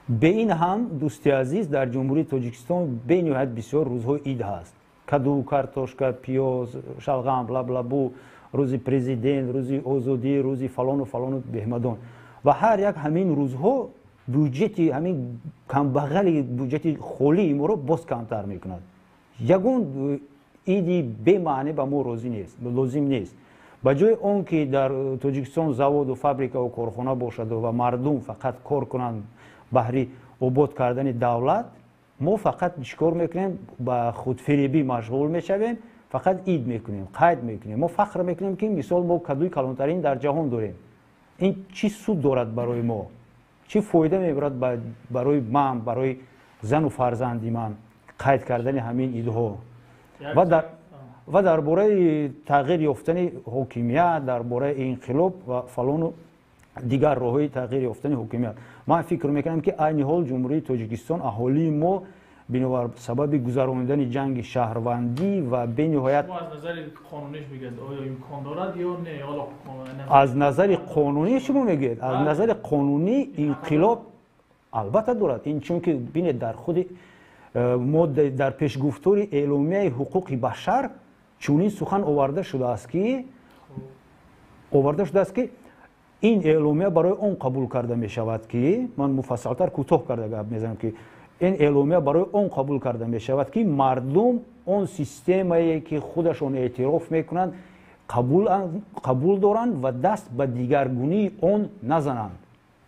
Бе ин ҳам, дӯсти азиз, дар Ҷумҳурии Тоҷикистон бениҳоят бисёр рӯзҳои ид ҳаст: каду, картошка, пиёз, шалғам, лаблабу, рӯзи президент, рӯзи озодӣ, рӯзи фалону фалону беҳмадон. Ва ҳар як ҳамин рӯзҳо бюҷети ҳамин камбағали, бюҷети холии моро боз камтар мекунад. Ягон иди бемаъне ба мо розӣ нест, лозим нест. Ба ҷои он ки дар Тоҷикистон заводу фабрикаву корхона бошаду ва мардум фақат кор кунанд баҳри обод кардани давлат, мо фақат чӣ кор мекунем? Ба худфиребӣ машғул мешавем, фақат ид мекунем, қайд мекунем. Мо фахр мекунем, ки мисол мо кадуи калонтарин дар ҷаҳон дорем. Ин чӣ суд дорад барои мо? Чӣ фоида мебарад барои ман, барои зану фарзанди ман қайд кардани ҳамин идҳо? Ва дар бораи тағйир ёфтани ҳокимият, дар бораи инқилоб ва фалону дигар роҳҳои тағйир ёфтани ҳокимият, ман фикр мекунам, ки айни ҳол Ҷумҳурии Тоҷикистон, аҳолии мо бинобар сабаби гузаронидани ҷанги шаҳрвандӣ ва бениҳоят Аз назари қонунӣ шумо мегӯед, аз назари қонунӣ инқилоб албатта дорад. Ин чунки бинед, дар худи модда, дар пешгуфтори Эъломияи ҳуқуқи башар чунин сухан оварда шудааст, ки ин эъломия барои он қабул карда мешавад, ки ман муфассалтар, кӯтоҳ карда гап мезанам, ки ин эъломия барои он қабул карда мешавад, ки мардум он системае, ки худашон эътироф мекунанд, қабул доранд ва даст ба дигаргунии он назананд.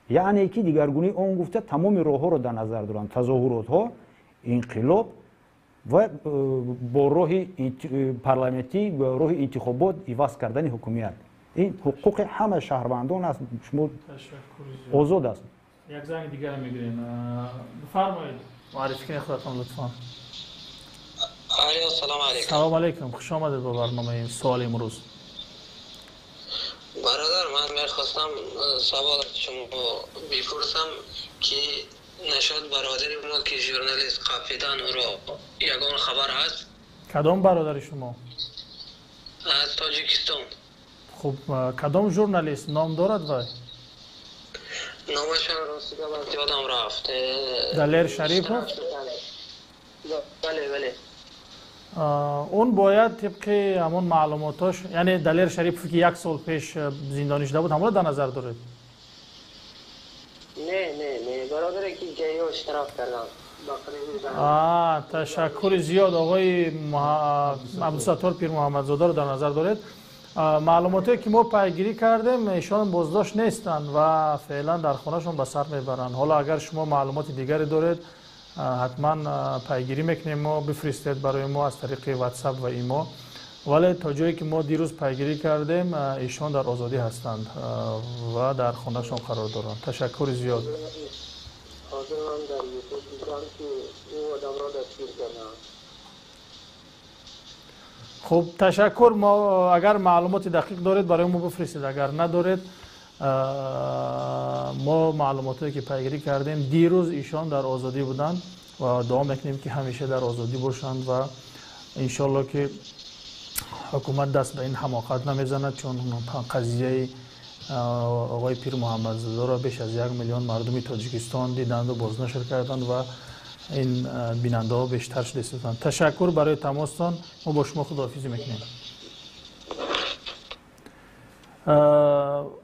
Яъне ки дигаргунии он гуфта тамоми роҳҳоро дар назар доранд: тазоҳуротҳо, инқилоб ва бо роҳи парламентӣ, бо роҳи интихобот иваз кардани ҳукумият. Ин ҳуқуқи ҳама шаҳрвандон аст, шумо озод аст. Як занги дигарро мегирем. Бифармоед, муаррифӣ кунед худатон лутфан. Алло, салом алейкум. Салом алейкум, хуш омадед ба барномаи суоли имрӯз. Бародар, ман мехостам савол аз шумо бипурсам, ки нашуд бародари мо ки журналист қапидан, ӯро ягон хабар ҳаст? Кадом бародари шумо? Аз Тоҷикистон. Хуб, кадом журналист, ном дорад вай? Номашон ростига аз ёдам рафт. Далер Шарипов? Бале, бале. Он бояд тибқи ҳамон маълумотош, яъне Далер Шарипов, ки як сол пеш зиндонӣ шуда буд, ҳамонро дар назар доред? Не, не, не, бародаре ки ҷайё штраф карданд. Ташаккури зиёд, оғои Абдусаттор Пирмуҳаммадзодаро дар назар доред. Маълумотое ки мо пайгирӣ кардем, эшон боздошт нестанд ва феълан дар хонашон ба сар мебаранд. Ҳоло агар шумо маълумоти дигаре доред, ҳатман пайгирӣ мекунем мо, бифиристед барои мо аз тариқи WhatsApp ва имо. Вале то ҷое ки мо дирӯз пайгирӣ кардем, эшон дар озодӣ ҳастанд ва дар хонашон қарор доранд. Ташаккури зиёд. Ҳозир ман дар Ютуб дидам, ки ӯ одамро дастгир карданд. Хуб, ташаккур. Мо агар маълумоти дақиқ доред, барои мо бифиристед, агар надоред, мо маълумотое ки пайгирӣ кардем, дирӯз ишон дар озодӣ буданд ва дуо мекунем, ки ҳамеша дар озодӣ бошанд ва иншоалло ки ҳукумат даст ба ин ҳамоқат намезанад, чун қазияи оғои Пирмуҳаммадзодаро беш аз 1 миллион мардуми Тоҷикистон диданду бознашр карданд ва ин бинандаҳо бештар шуда истоданд. Ташаккур барои тамостон, мо бо шумо худоҳофизӣ мекунем.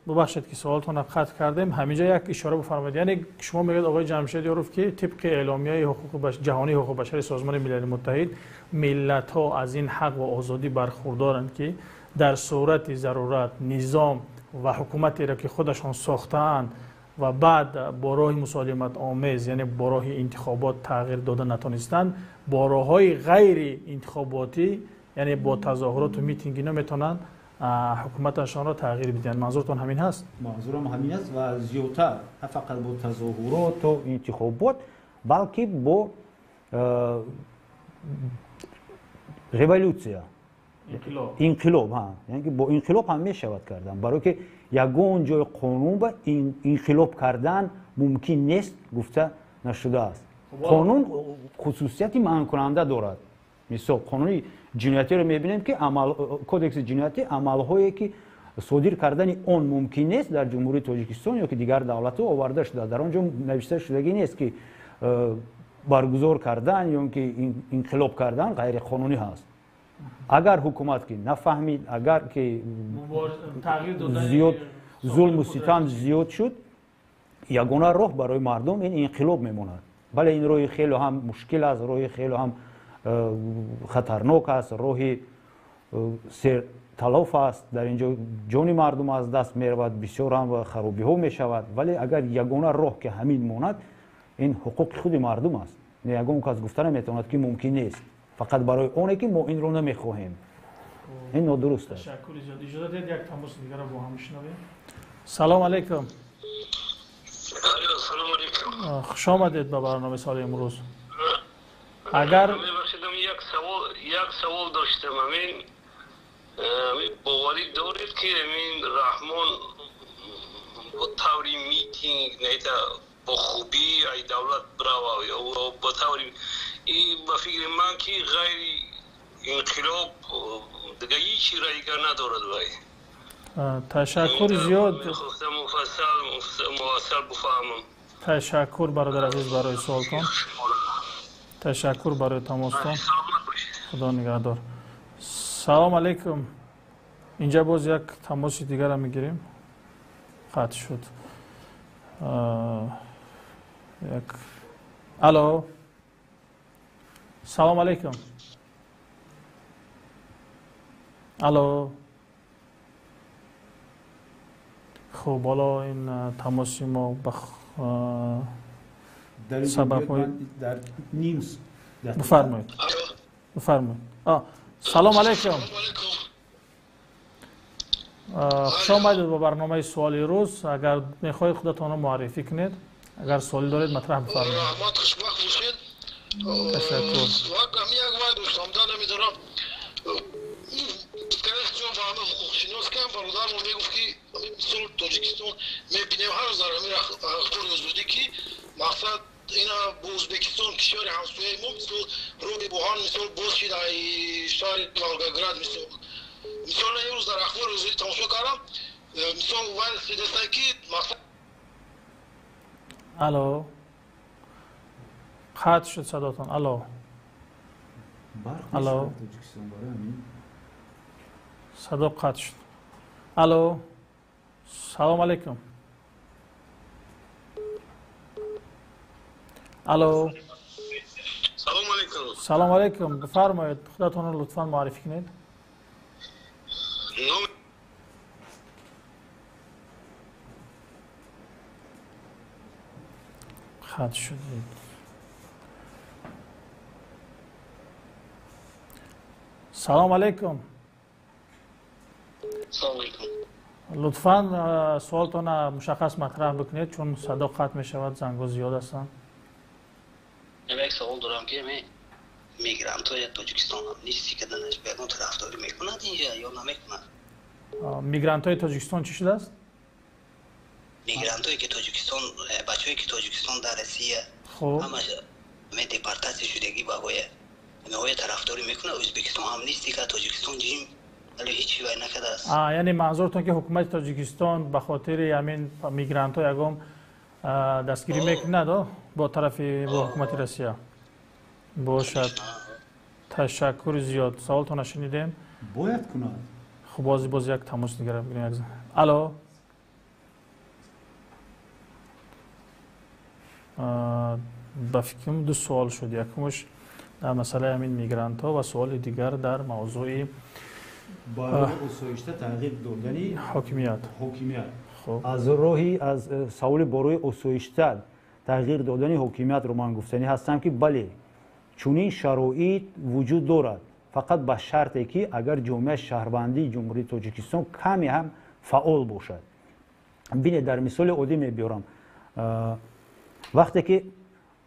Бубахшед, ки суолтонро қатъ кардем. Ҳаминҷа як ишора бифармоед, яъне шумо мегӯед, оғои Ҷамшед Ёров, ки тибқи эъломияи ҷаҳонии ҳуқуқи башари Созмони Милали Муттаҳид миллатҳо аз ин ҳақ ва озодӣ бархурдоранд, ки дар сурати зарурат низом ва ҳукуматеро, ки худашон сохтаанд ва баъд бо роҳи мусолиматомез, яъне бо роҳи интихобот тағйир дода натонистанд, бо роҳҳои ғайри интихоботӣ, яъне бо тазоҳуроту митинг ино метавонанд ҳукуматашонро тағйир бидиҳанд. Манзуртон ҳамин ҳаст? Манзурам ҳамин аст ва зиёдтар, на фақат бо тазоҳуроту интихобот, балки бо революсия, инқилоб, яъне ки бо инқилоб ҳам мешавад кардан, барое ки ягон ҷои қонун ба инқилоб кардан мумкин нест гуфта нашудааст. Қонун хусусияти манъкунанда дорад. Мисол, қонуни ҷиноятиро мебинем, ки кодекси ҷиноятӣ амалҳое, ки содир кардани он мумкин нест дар Ҷумҳурии Тоҷикистон ё ки дигар давлатҳо, оварда шуда. Дар он ҷо навишта шудагӣ нест, ки баргузор кардан ё ки инқилоб кардан ғайриқонунӣ ҳаст. Агар ҳукумат ки нафаҳмид, агар ки зиёд зулму ситам зиёд шуд, ягона роҳ барои мардум ин инқилоб мемонад. Бале, ин роҳи хеле ҳам мушкил аст, роҳи хеле ҳам хатарнок аст, роҳи серталоф аст, дар ин ҷо ҷони мардум аз даст меравад, бисёр ҳам харобиҳо мешавад, вале агар ягона роҳ ки ҳамин монад, ин ҳуқуқи худи мардум аст. Ягон кас гуфта наметавонад, ки мумкин нест фақат барои оне ки мо инро намехоҳем. Ин нодуруст аст. Ташаккури зиёд. Иҷоза диҳед, як тамоси дигарро бо ҳам бишнавем. Салом алейкум. Салом алейкум. Хуш омадед ба барномаи соли имрӯз. Агар мебахшидам, як савол доштам. Ҳамин боварӣ доред, ки ҳамин Раҳмон бо таври митинг нета бо хубӣ ай давлат бирава ё бо таври ба фикри ман ки ғайри инқилоб дига ҳеҷ раига надорад вай? Ташаккур зиёд. Муфассал бифаҳмам. Ташаккур, бародар азиз, барои суолтон. Ташаккур барои тамостон. Худо нигаҳдор. Салом алейкум. Инҷа боз як тамоси дигарро мегирем. Қатъ шуд. Як алло, салом алейкум. Алло. Хуб, ҳоло ин тамоси мо ба сабабҳои дар ним. Бифармоед, бифармоед. Салом алейкум. Хуш омадед ба барномаи суоли рӯз. Агар мехоҳед худатонро муаррифӣ кунед, агар суоле доред матраҳ бифармоед. Раҳмат, хушбахт бошед. Ташаккур. Як вай доштам, да намедонам, ҳуқуқшинос кам бародармо мегуфт, ки мисол Тоҷикистон мебинем ҳар рӯз дар ҳамин ахбори озодӣ, ки мақсад ина бо Ӯзбекистон, кишвари ҳамсояи мо, мисол роҳи оҳан мисол боз шид ай шаҳри Волгоград. Мисол имрӯз дар ахбори озодӣ тамошо кардам, мисол вай шидастай, ки мақсад Алло, қатъ шуд садотон. Алло, алло, садо қатъ шуд. Алло, салом алейкум. Алло. Салом алейкум. Салом алейкум, бифармоед, худатонро лутфан муаррифӣ кунед. Ном қатъ шуд. Салом алейкум. Салом алейкум. Лутфан суолтонро мушаххас матраҳ бикунед, чун садо қатъ мешавад, зангҳо зиёд ҳастанд. Як савол дорам, ки мигрантҳои Тоҷикистон амнистия карданаш ба ягон тарафдорӣ мекунад инҷа ё намекунад? Мигрантҳои Тоҷикистон чӣ шудааст? Мигрантҳое ки Тоҷикистон, бачаҳое ки Тоҷикистон дар Россия ҳамаш депортатсия шудагӣ, ба ҳоя тарафдорӣ мекунад? Ӯзбекистон амнистия кард, Тоҷикистон ҷим, вале ҳеҷ вай накардааст. Яъне манзуртон, ки ҳукумати Тоҷикистон ба хотири ҳамин мигрантҳо ягон дастгирӣ мекунад бо тарафи бо ҳукумати Россия бошад? Ташаккури зиёд, саволтонро шунидем. Бояд кунад. Хуб, боз як тамос дигар бигирем. Алло, ба фикрам ду суол шуд: якумаш дар масъалаи ҳамин мигрантҳо ва суоли дигар дар мавзӯи барои осоишта тағйир додани ҳокимият. Ҳокимият. Аз роҳи аз саволи барои осоишта тағйир додани ҳокимиятро ман гуфтанӣ ҳастам, ки бале, чунин шароит вуҷуд дорад, фақат ба шарте, ки агар ҷомеаи шаҳрвандии Ҷумҳурии Тоҷикистон каме ҳам фаъол бошад. Бинед, дар мисоли оддӣ мебиёрам: вақте ки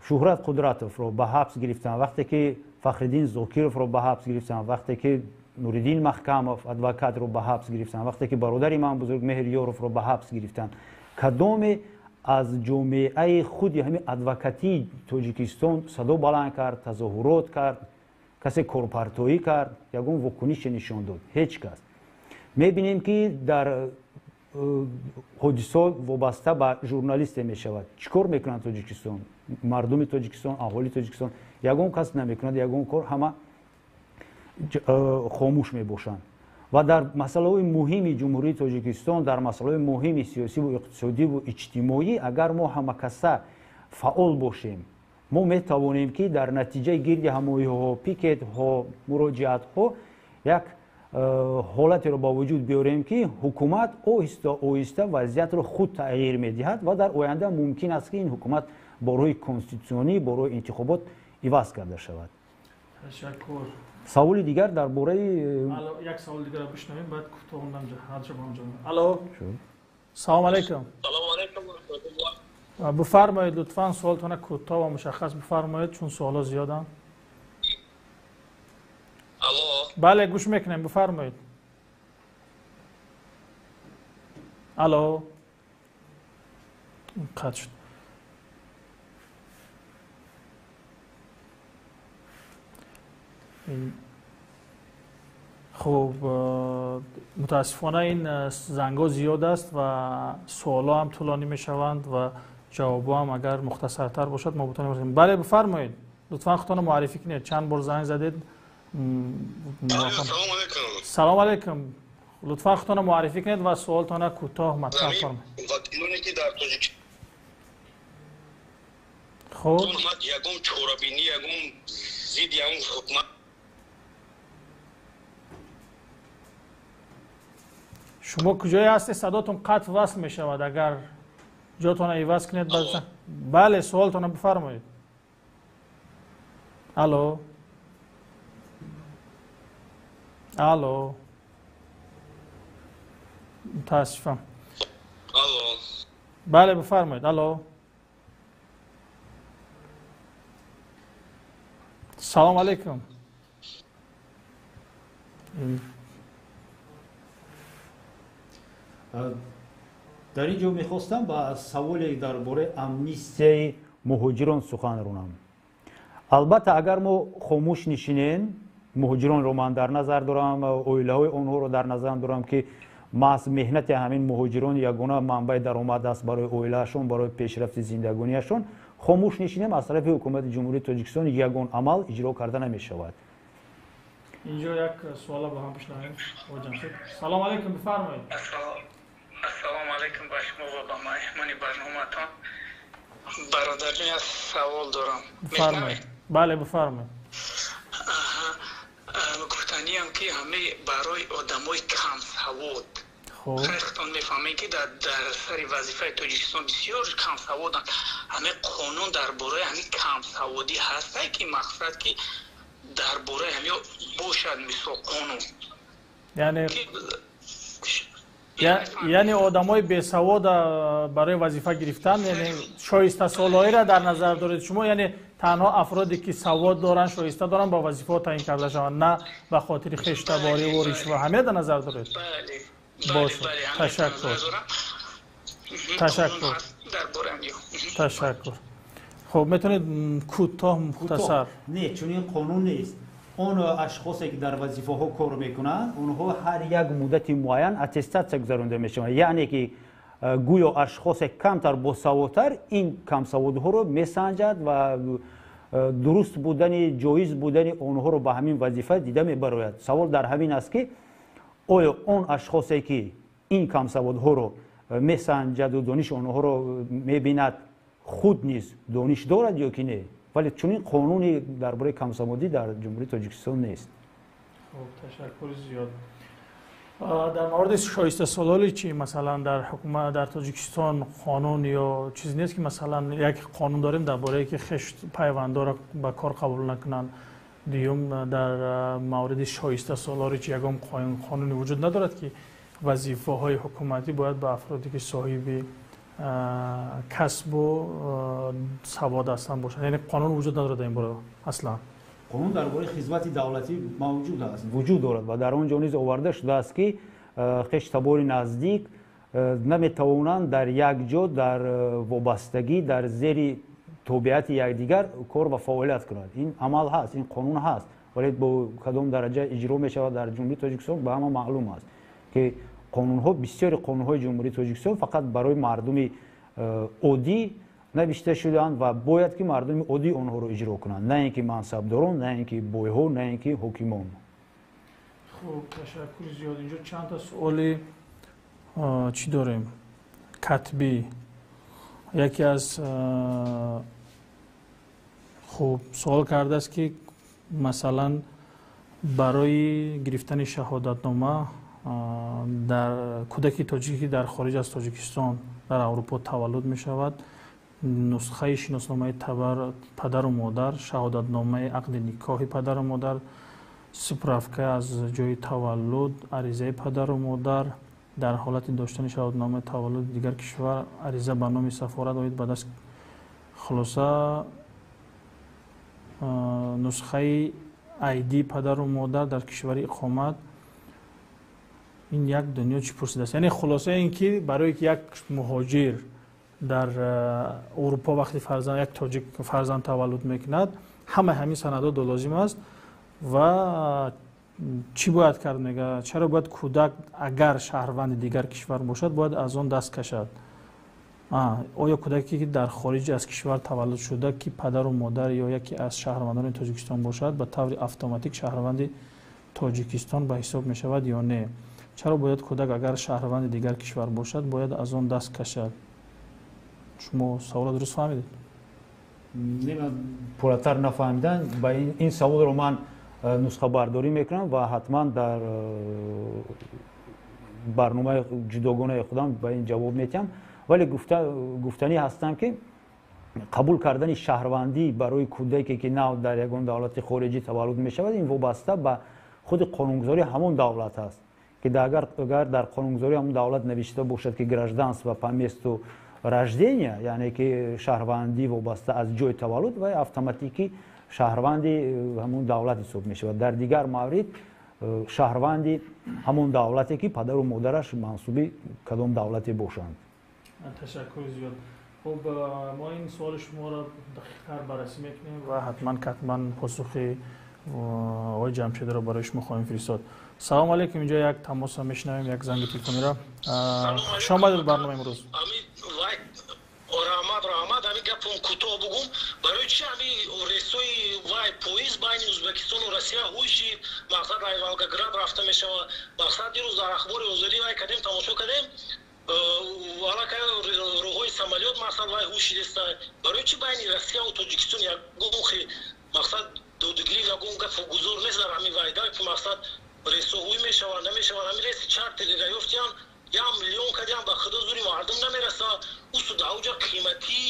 Шуҳрат Қудратовро ба ҳабс гирифтанд, вақте ки Фахриддин Зокировро ба ҳабс гирифтанд, вақте ки Нуриддин Маҳкамов адвокатро ба ҳабс гирифтанд, вақте ки бародари ман Бузургмеҳр Ёровро ба ҳабс гирифтанд, кадоме аз ҷомеаи худи ҳамин адвокатии Тоҷикистон садо баланд кард, тазоҳурот кард, касе корпартоӣ кард, ягон вокунише нишон дод? Ҳеҷ кас. Мебинем, ки дар ҳодисо вобаста ба журналисте мешавад, чӣ кор мекунанд Тоҷикистон, мардуми Тоҷикистон, аҳолии Тоҷикистон? Ягон кас намекунад ягон кор, ҳама хомӯш мебошанд. Ва дар масъалаҳои муҳими Ҷумҳурии Тоҷикистон, дар масъалаҳои муҳими сиёсиву иқтисодиву иҷтимоӣ, агар мо ҳамакаса фаъол бошем, мо метавонем, ки дар натиҷаи гирди ҳамоиҳо, пикетҳо, муроҷиатҳо як ҳолатеро ба вуҷуд биёрем, ки ҳукумат оҳиста оҳиста вазъиятро худ тағйир медиҳад ва дар оянда мумкин аст, ки ин ҳукумат бо роҳи конститутсионӣ, бо роҳи интихобот иваз карда шавад. Ташаккур. Саволи дигар дар бораи Як саволи дигарро бишнавем, баъд кӯтоҳ. Алло, салом алейкум. Бифармоед, лутфан суолтона кӯтоҳ ва мушаххас бифармоед, чун суолҳо зиёданд. Бале, гӯш мекунем, бифармоед. Алло, қатъ шуд. Хуб, мутаассифона ин зангҳо зиёд аст ва суолҳо ҳам тӯлонӣ мешаванд ва ҷавобҳо ҳам агар мухтасартар бошад, мо бутонем. Бале, бифармоед, лутфан худтонро муаррифӣ кунед, чанд бор занг задед. Салом алейкум, лутфан худтонро муаррифӣ кунед ва суолтонро кӯтоҳ матраҳ фармоед. Вакилоне ки дар Тоҷикистон хуб ягон чорабинӣ, ягон зидди ягон ҳукумат Шумо куҷое ҳастед? Садотон қатъ васл мешавад, агар ҷотонро иваз кунед. Бале, суолтонро бифармоед. Алло, алло. Мутаассифам. Алло. Бале, бифармоед. Алло. Салом алейкум. Дар ин ҷо мехостам ба саволе дар бораи амнистияи муҳоҷирон сухан ронам. Албатта, агар мо хомӯш нишинем, муҳоҷиронро ман дар назар дорам, оилаҳои онҳоро дар назар дорам, ки маҳз меҳнати ҳамин муҳоҷирон ягона манбаи даромад аст барои оилаашон, барои пешрафти зиндагониашон, хомӯш нишинем, аз тарафи ҳукумати Ҷумҳурии Тоҷикистон ягон амал иҷро карда намешавад. Инҷо як суола ба ҳам бишнавем. Ҷамшед, салом алейкум, бифармоед. Ассалому алайкум ба шумо ва ба меҳмони барномаатон. Бародарҷон, як савол дорам. Бифармоед. Бале, бифармоед. Гуфтаниам, ки ҳаме барои одамои камсавод, хеле мефаҳмем, ки дар сари вазифаи Тоҷикистон бисёр камсаводанд. Ҳаме қонун дар бораи ҳамин камсаводӣ ҳастай, ки мақсад, ки дар бораи ҳамин бошад, мисол, қонун? Яъне одамои бесавод барои вазифа гирифтан, яъне шоистасолоиро дар назар доред шумо, яъне танҳо афроде ки савод доранд, шоиста доранд, ба вазифаҳо таъин карда шаванд, на ба хотири хештабориву ришва, ҳамин дар назар доред? Бошад, ташаккур, ташаккур, ташаккур. Хуб, метавонед кӯтоҳ, мухтасар. Не, чунин қонун нест. Он ашхосе ки дар вазифаҳо кор мекунанд, онҳо ҳар як муддати муайян аттестатсия гузаронда мешаванд, яъне ки гӯё ашхосе камтар босаводтар ин камсаводҳоро месанҷад ва дуруст будани, ҷоиз будани онҳоро ба ҳамин вазифа дида мебарояд. Савол дар ҳамин аст, ки оё он ашхосе ки ин камсаводҳоро месанҷаду дониши онҳоро мебинад, худ низ дониш дорад ё ки не. Вале чунин қонуни дар бораи камсаводӣ дар Ҷумҳурии Тоҷикистон нест. Хуб, ташаккури зиёд. Дар мавриди шоистасололӣ чи, масалан, дар ҳукумат дар Тоҷикистон қонун ё чиз нест, ки масалан як қонун дорем дар бораe ки хеш пайвандоро ба кор қабул накунанд. Дуюм, дар мавриди шоистасолорӣ чи ягон қонуне вуҷуд надорад, ки вазифаҳои ҳукуматӣ бояд ба афроде ки соҳиби касбу савод ҳастанд бошанд? Яъне қонун вуҷуд надорад дар ин бора аслан? Қонун дар бораи хизмати давлатӣ мавҷуд аст, вуҷуд дорад ва дар он ҷо низ оварда шудааст, ки хештабори наздик наметавонанд дар як ҷо, дар вобастагӣ, дар зери тобеати якдигар кор ва фаъолият кунанд. Ин амал ҳаст, ин қонун ҳаст, вале бо кадом дараҷа иҷро мешавад дар Ҷумҳурии Тоҷикистон, ба ҳама маълум аст, ки қонунҳо, бисёри қонунҳои Ҷумҳурии Тоҷикистон фақат барои мардуми оддӣ навишта шудаанд ва бояд ки мардуми оддӣ онҳоро иҷро кунанд, на ин ки мансабдорон, на ин ки бойҳо, на ин ки ҳокимон. Хуб, ташаккури зиёд. Инҷо чандта суоли чӣ дорем, катбӣ. Яке аз хуб суол кардааст, ки масалан барои гирифтани шаҳодатнома дар кӯдаки тоҷике ки дар хориҷ аз Тоҷикистон, дар Аврупо таваллуд мешавад, нусхаи шиносномаи падару модар, шаҳодатномаи ақди никоҳи падару модар, справка аз ҷои таваллуд, аризаи падару модар, дар ҳолати доштани шаҳодатномаи таваллуди дигар кишвар, ариза ба номи сафорат оид ба даст, хулоса, нусхаи айди падару модар дар кишвари иқомат. Ин як дунё чӣ пурсидааст. Яъне хулоса ин ки барое ки як муҳоҷир дар Аврупо вақти фарзанд, як тоҷик фарзанд таваллуд мекунад, ҳамаи ҳамин санадҳо лозим аст ва чӣ бояд кард, мега, чаро бояд кӯдак агар шаҳрванди дигар кишвар бошад, бояд аз он даст кашад? Оё кӯдаке ки дар хориҷ аз кишвар таваллуд шуда, ки падару модар ё яке аз шаҳрвандони Тоҷикистон бошад, ба таври автоматик шаҳрванди Тоҷикистон ба ҳисоб мешавад ё не? Чаро бояд кӯдак агар шаҳрванди дигар кишвар бошад, бояд аз он даст кашад? Шумо саволро дуруст фаҳмидед? Не, ман пурратар нафаҳмидам. Ба ин саволро ман нусхабардорӣ мекунам ва ҳатман дар барномаи ҷудогонаи худам ба ин ҷавоб метиҳам. Вале гуфтанӣ ҳастам, ки қабул кардани шаҳрвандӣ барои кӯдаке ки нав дар ягон давлати хориҷӣ таваллуд мешавад, ин вобаста ба худи қонунгузории ҳамон давлат аст, ки агар дар қонунгузории ҳамон давлат навишта бошад, ки гражданство по месту рождения, яъне ки шаҳрвандӣ вобаста аз ҷои таваллуд, ва автоматикӣ шаҳрванди ҳамон давлат ҳисоб мешавад. Дар дигар маврид шаҳрванди ҳамон давлате, ки падару модараш мансуби кадом давлате бошанд. Ташаккури зиёд. Хуб, мо ин суоли шуморо дақиқтар баррасӣ мекунем ва ҳатман катман посухи оқои Ҷамшедро барои шумо хоҳем фиристод. Салому алейкум, инҷо як тамосро мешунавем, як занги телефониро. Хуш омадед ба барномаи имрӯз. Раҳмат, раҳмат. Ҳамин гапам кӯтоҳ бугум. Барои чи ҳамин рейсҳои вай поезд байни Ӯзбекистону Россия ҳуй шид? Мақсад, ай Волгоград рафта мешавад. Мақсад, дирӯз дар Ахбори Озодӣ вай кардем, тамошо кардем, аллакай роҳҳои самолёт, мақсад, вай ҳуй шидеста. Барои чи байни Россияву Тоҷикистон ягон мақсад додугирӣ, ягон гапу гузор нест дар ҳамин вайда, ки мақсад рейсҳо ҳуй мешаванд, намешаванд? Ҳамин рейси чартер ёфтиян, 1 миллион кардиам, ба худо, зури мардум намераса. Усу даоҷа қиматӣ,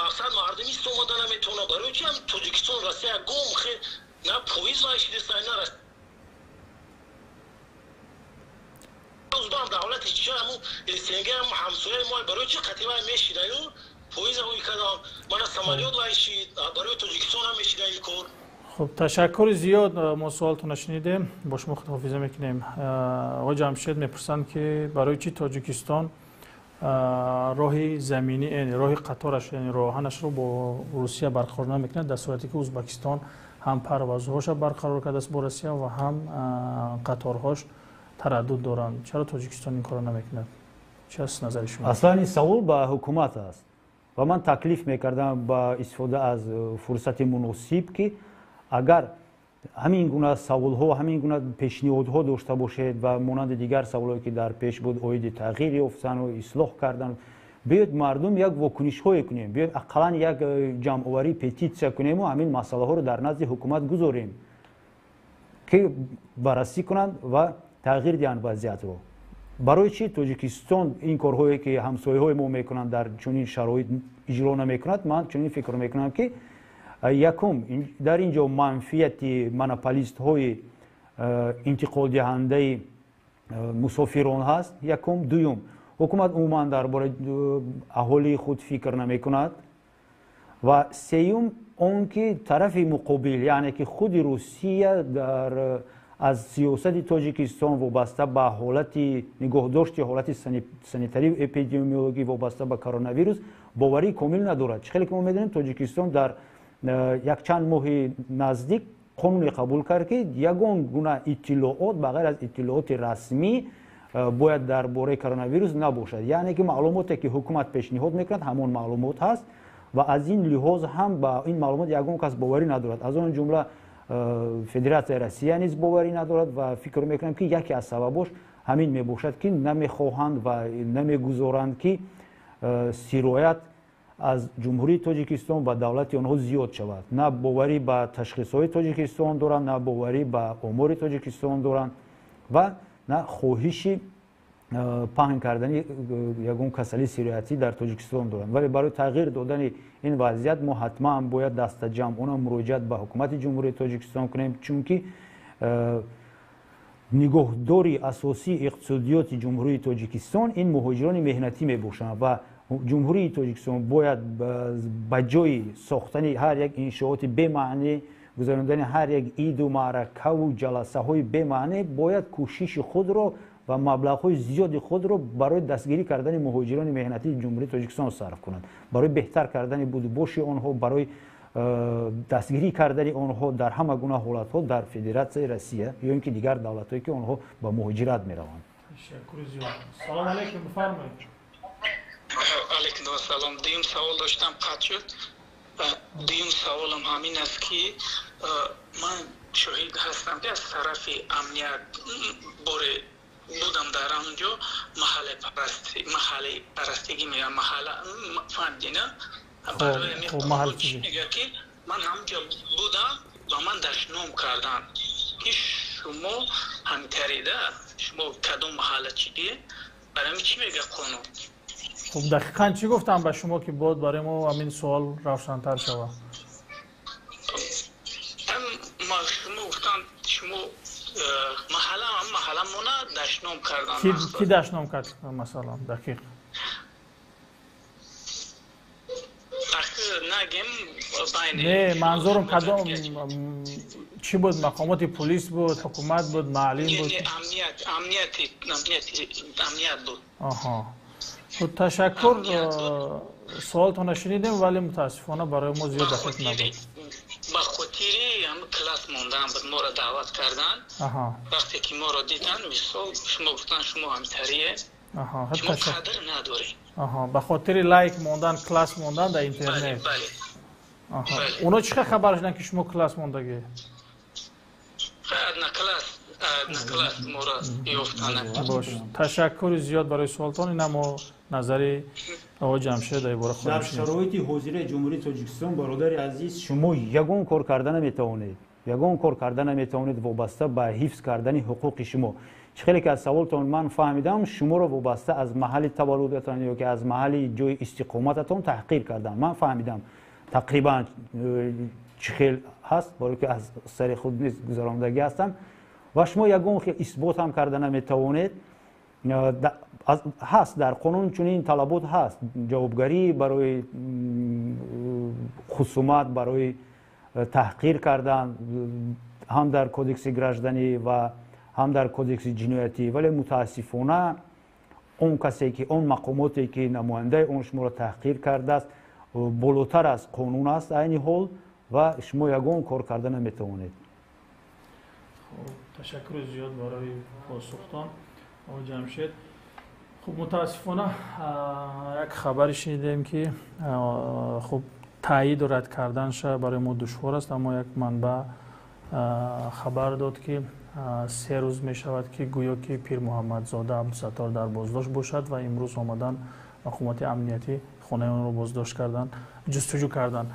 мақсад, мардум истомада наметавонад. Барои чи ҳам Тоҷикистон, Россия ягон хел на поезд вай шидеста, на узбам давлати чи ҳаму СНГ ҳаму ҳамсояи мо, барои чи қатъи вай мешидаю поезд ҳуй кардам, мана самолёт вай шид, барои Тоҷикистон ҳам мешида ин кор? Хуб, ташаккури зиёд, мо суолтонро шунидем, бо шумо худоҳофиза мекунем. Оқои Ҷамшед мепурсанд, ки барои чӣ Тоҷикистон роҳи заминӣ, яъне роҳи қатораш, яъне роҳоҳанашро бо Русия барқарор намекунад, дар сурате ки Ӯзбекистон ҳам парвозҳоша барқарор кардааст бо Россия ва ҳам қаторҳош тараддуд доранд. Чаро Тоҷикистон ин корро намекунад? Чи аст назари шумо? Аслан ин савол ба ҳукумат аст ва ман таклиф мекардам ба истифода аз фурсати муносиб, ки агар ҳамин гуна саволҳо, ҳамин гуна пешниҳодҳо дошта бошед ва монанди дигар саволҳое, ки дар пеш буд, оиди тағйир ёфтану ислоҳ кардан, биёед, мардум, як вокунишҳое кунем, биёед, ақаллан як ҷамъоварии петитсия кунему ҳамин масъалаҳоро дар назди ҳукумат гузорем, ки баррасӣ кунанд ва тағйир диҳанд вазъиятро. Барои чӣ Тоҷикистон ин корҳое, ки ҳамсояҳои мо мекунанд, дар чунин шароит иҷро намекунад? Ман чунин фикр мекунам, ки якум, дар ин ҷо манфиати монополистҳои интиқолдиҳандаи мусофирон ҳаст, якум. Дуюм, ҳукумат умуман дар бораи аҳолии худ фикр намекунад. Ва сеюм, он ки тарафи муқобил, яъне ки худи Русия, дар аз сиёсати Тоҷикистон вобаста ба ҳолати нигоҳдошти ҳолати санитарию эпидемиологӣ вобаста ба коронавирус боварии комил надорад. Чӣ хеле ки мо медонем, Тоҷикистон дар якчанд моҳи наздик қонуне қабул кард, ки ягон гуна иттилоот ба ғайр аз иттилооти расмӣ бояд дар бораи коронавирус набошад, яъне ки маълумоте, ки ҳукумат пешниҳод мекунад, ҳамон маълумот ҳаст. Ва аз ин лиҳоз ҳам ба ин маълумот ягон кас боварӣ надорад, аз он ҷумла Федератсияи Россия низ боварӣ надорад. Ва фикр мекунам, ки яке аз сабабош ҳамин мебошад, ки намехоҳанд ва намегузоранд, ки сироят аз Ҷумҳурии Тоҷикистон ба давлати онҳо зиёд шавад. На боварӣ ба ташхисҳои Тоҷикистон доранд, на боварӣ ба омори Тоҷикистон доранд ва на хоҳиши паҳн кардани ягон касалии сироятӣ дар Тоҷикистон доранд. Вале барои тағйир додани ин вазъият мо ҳатман бояд дастаҷамъона муроҷиат ба ҳукумати Ҷумҳурии Тоҷикистон кунем, чунки нигоҳдори асосии иқтисодиёти Ҷумҳурии Тоҷикистон ин муҳоҷирони меҳнатӣ мебошанд ва Ҷумҳурии Тоҷикистон бояд ба ҷои сохтани ҳар як иншооти бемаънӣ, гузарондани ҳар як иду маъракаву ҷаласаҳои бемаънӣ, бояд кӯшиши худро ва маблағҳои зиёди худро барои дастгирӣ кардани муҳоҷирони меҳнатии Ҷумҳурии Тоҷикистон сарф кунад, барои беҳтар кардани будубоши онҳо, барои дастгирӣ кардани онҳо дар ҳама гуна ҳолатҳо дар Федератсияи Россия ё ин ки дигар давлатҳое, ки онҳо ба муҳоҷират мераванд. Салом алейкум, бифармоед. Алейкум ассалом. Дуюм савол доштам, қатъ шуд. Дуюм саволам ҳамин аст, ки ман шоҳид ҳастам, ки аз тарафи амният боре будам дар он ҷо, маҳаллаи парастигӣ мегӯям, маҳалла, фаҳмидина? Барои мега, ки ман ҳамҷо будам ва ман дашном кардам, ки шумо ҳамтарида, шумо кадом маҳалла чидие. Барои чӣ мега қонун? Хуб, дақиқан чӣ гуфтам ба шумо, ки бояд барои мо ҳамин суол равшантар шавад? Шумо гуфтанд, шумо Маҳалламона дашном кардан. Ки дашном кард, масалан, дақиқ? Нагем. Не, манзурам кадом чӣ буд? Мақомоти полис буд, ҳукумат буд, маълим буд? Амният буд. Аҳа. Хуб, ташаккур. Суолтонро шунидем, вале мутаассифона барои мо зиёд дақиқ набуд. Ба хотири ҳам класс мондан буд, моро даъват кардан. Вақте ки моро дидан, мисол, шумо гуфтан, шумо ҳамтарие, шумо қадр надоред. Ба хотири лайк мондан, класс мондан дар интернет. Оно чӣ хел хабар шуданд, ки шумо класс мондагӣ? Однокласс моро ёфтанд. Бош, ташаккури зиёд барои суолтон. Ина мо назари оғои Ҷамшед дар бора хоҳем Дар шароити ҳозираи Ҷумҳурии Тоҷикистон, бародари азиз, шумо ягон кор карда наметавонед, ягон кор карда наметавонед вобаста ба ҳифз кардани ҳуқуқи шумо. Чӣ хеле ки аз саволтон ман фаҳмидам, шуморо вобаста аз маҳалли таваллудатон ё ки аз маҳалли ҷои истиқомататон таҳқир кардам. Ман фаҳмидам тақрибан чӣ хел ҳаст, барое ки аз сари худ низ гузарондагӣ ҳастам, ва шумо ягон хел исбот ҳам карда наметавонед. Ҳаст дар қонун чунин талабот ҳаст: ҷавобгарӣ барои хусумат, барои таҳқир кардан, ҳам дар кодекси гражданӣ ва ҳам дар кодекси ҷиноятӣ. Вале мутаассифона он касе ки, он мақомоте ки намояндаи он шуморо таҳқир кардааст, болотар аз қонун аст айни ҳол, ва шумо ягон кор карда наметавонед. Ташаккури зиёд барои посухтон, оғои Ҷамшед. Хуб, мутаассифона як хабаре шунидем, ки хуб, таъиду рад карданша барои мо душвор аст, аммо як манбаъ хабар дод, ки 3 рӯз мешавад, ки гӯё ки Пирмуҳаммадзода Абдусаттор дар боздошт бошад ва имрӯз омадан мақомоти амниятӣ хонаи онро боздошт кардан, ҷустуҷӯ карданд.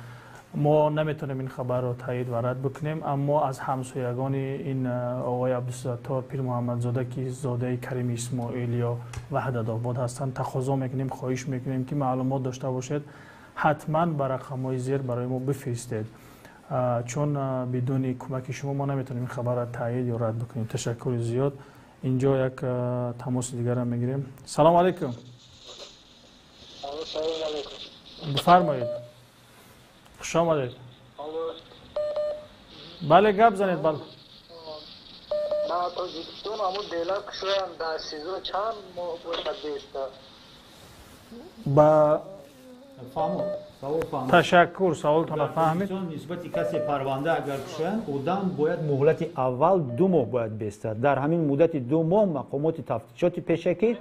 Мо наметавонем ин хабарро таъид ва рад бикунем, аммо аз ҳамсоягони ин оғои Абдусаттор Пирмуҳаммадзода, ки зодаи Карими Исмоил ё Ваҳдадобод ҳастанд, тақозо мекунем, хоҳиш мекунем, ки маълумот дошта бошед, ҳатман ба рақамҳои зер барои мо бифиристед, чун бидуни кӯмаки шумо мо наметавонем ин хабарро таъид ё рад бикунем. Ташаккури зиёд. Инҷо як тамоси дигарам мегирем. Салому алайкум, бифармоед, хуш омадед. Бале, гап занед, бале. На Тоҷикистон ҳамун дела кушоянд, дар СИЗО чанд моҳ бояд беста? Ба ташаккур, саволтонро фаҳмид. Нисбати касе парванда агар кушоянд, одам бояд муҳлати аввал 2 моҳ бояд бестад. Дар ҳамин муддати 2 моҳ мақомоти тафтишоти пешакӣ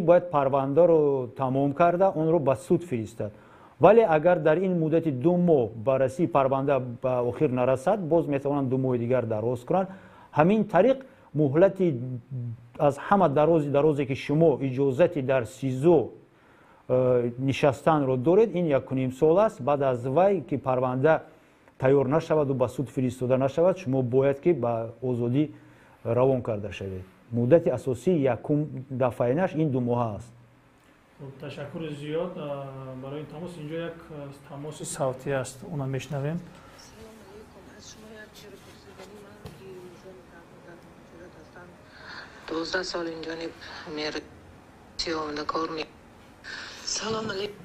бояд парвандаро тамом карда, онро ба суд фиристад. Вале агар дар ин муддати 2 моҳ баррасии парванда ба охир нарасад, боз метавонанд 2 моҳи дигар дароз кунанд. Ҳамин тариқ муҳлати аз ҳама дарози дарозе, ки шумо иҷозати дар СИЗО нишастанро доред, ин 1,5 сол аст. Баъд аз вай ки парванда тайёр нашаваду ба суд фиристода нашавад, шумо бояд ки ба озодӣ равон карда шавед. Муддати асосии якум дафъаинаш ин 2 моҳа аст. Ташаккури зиёд барои ин тамос. Инҷо як тамоси савтӣ аст, уна мешнавем. 12 сол инҷониб мерси омада кор ме. Салом алейкум.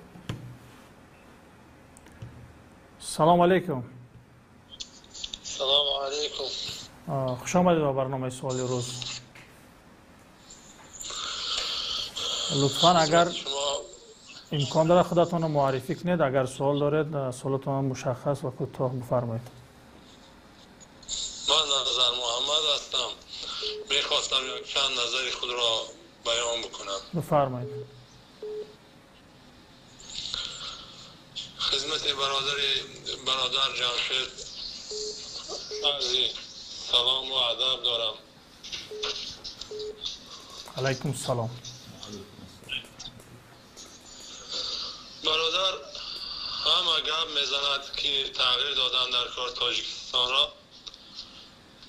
Салом алейкум. Салому алейкум. Хуш омадед ба барномаи «Суоли рӯз». Лутфан, агар имкон дорад, худатонро муаррифӣ кунед. Агар суол доред, суолатонро мушаххас ва кӯтоҳ бифармоед. Ман Назар Муҳаммад ҳастам. Мехостам чанд назари худро баён бикунам. Бифармоед. Хизмати бародар Ҷамшед арзи салому адаб дорам. Алайкум салом. Бародар ҳама гап мезанад, ки тағйир додан дар кор Тоҷикистонро.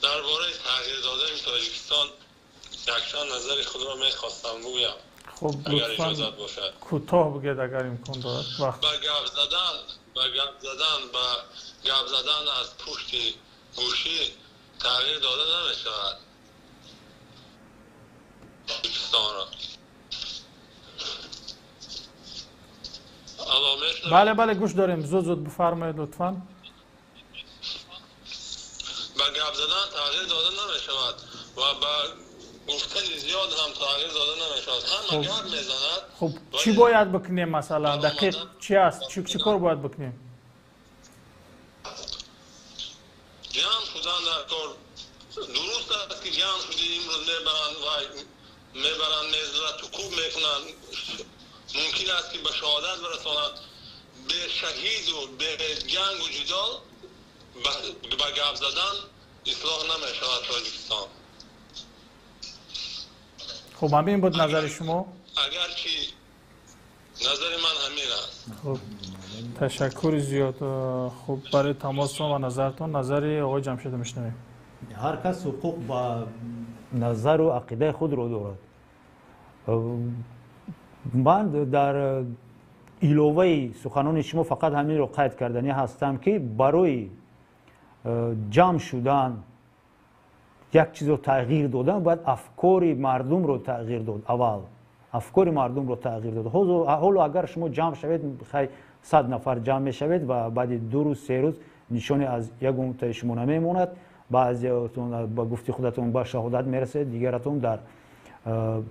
Дар бораи тағйир додани Тоҷикистон якчанд назари худро мехостам гӯям. Хуб, агар лутфан иҷозат бошад. Кӯтоҳ бигӯед, агар имкон дорад, вақт. Ба гап задан аз пушти гӯшӣ тағйир дода намешавад Тоҷикистонро. Бале, бале, гӯш дорем. Зуд зуд бифармоед, лутфан. Ба гап задан тағйир дода намешавад ва ба гуфтани зиёд ҳам тағйир дода намешавад. Ҳама гап мезанад. Хуб, чӣ бояд бикунем, масалан, дақиқ чӣ аст? Чӣ кор бояд бикунем? Ҷамъ шудан дар кор. Дуруст аст, ки ҷамъ шуди, имрӯз мебаранд ва мебаранд, мезананд, кӯб мекунанд, мумкин аст, ки ба шаҳодат бирасонанд. Бе шаҳиду бе ҷангу ҷидол, ба гап задан ислоҳ намешавад Тоҷикистон. Хуб, ҳамин буд назари шумо? Агарчи назари ман ҳамин аст. Хуб, ташаккури зиёд, хуб, барои тамостон ва назартон. Назари оғои Ҷамшедро мешунавем. Ҳар кас ҳуқуқ ба назару ақидаи худро дорад. Ман дар иловаи суханони шумо фақат ҳаминро қайд карданӣ ҳастам, ки барои ҷамъ шудан, як чизро тағйир додан, бояд афкори мардумро тағйир дод. Аввал афкори мардумро тағйир дод. Ҳоло агар шумо ҷамъ шавед, хай, 100 нафар ҷамъ мешавед ва баъди 2 рӯз, 3 рӯз нишоне аз ягонтаи шумо намемонад. Баъзеотон, ба гуфти худатон, ба шаҳодат мерасед, дигаратон дар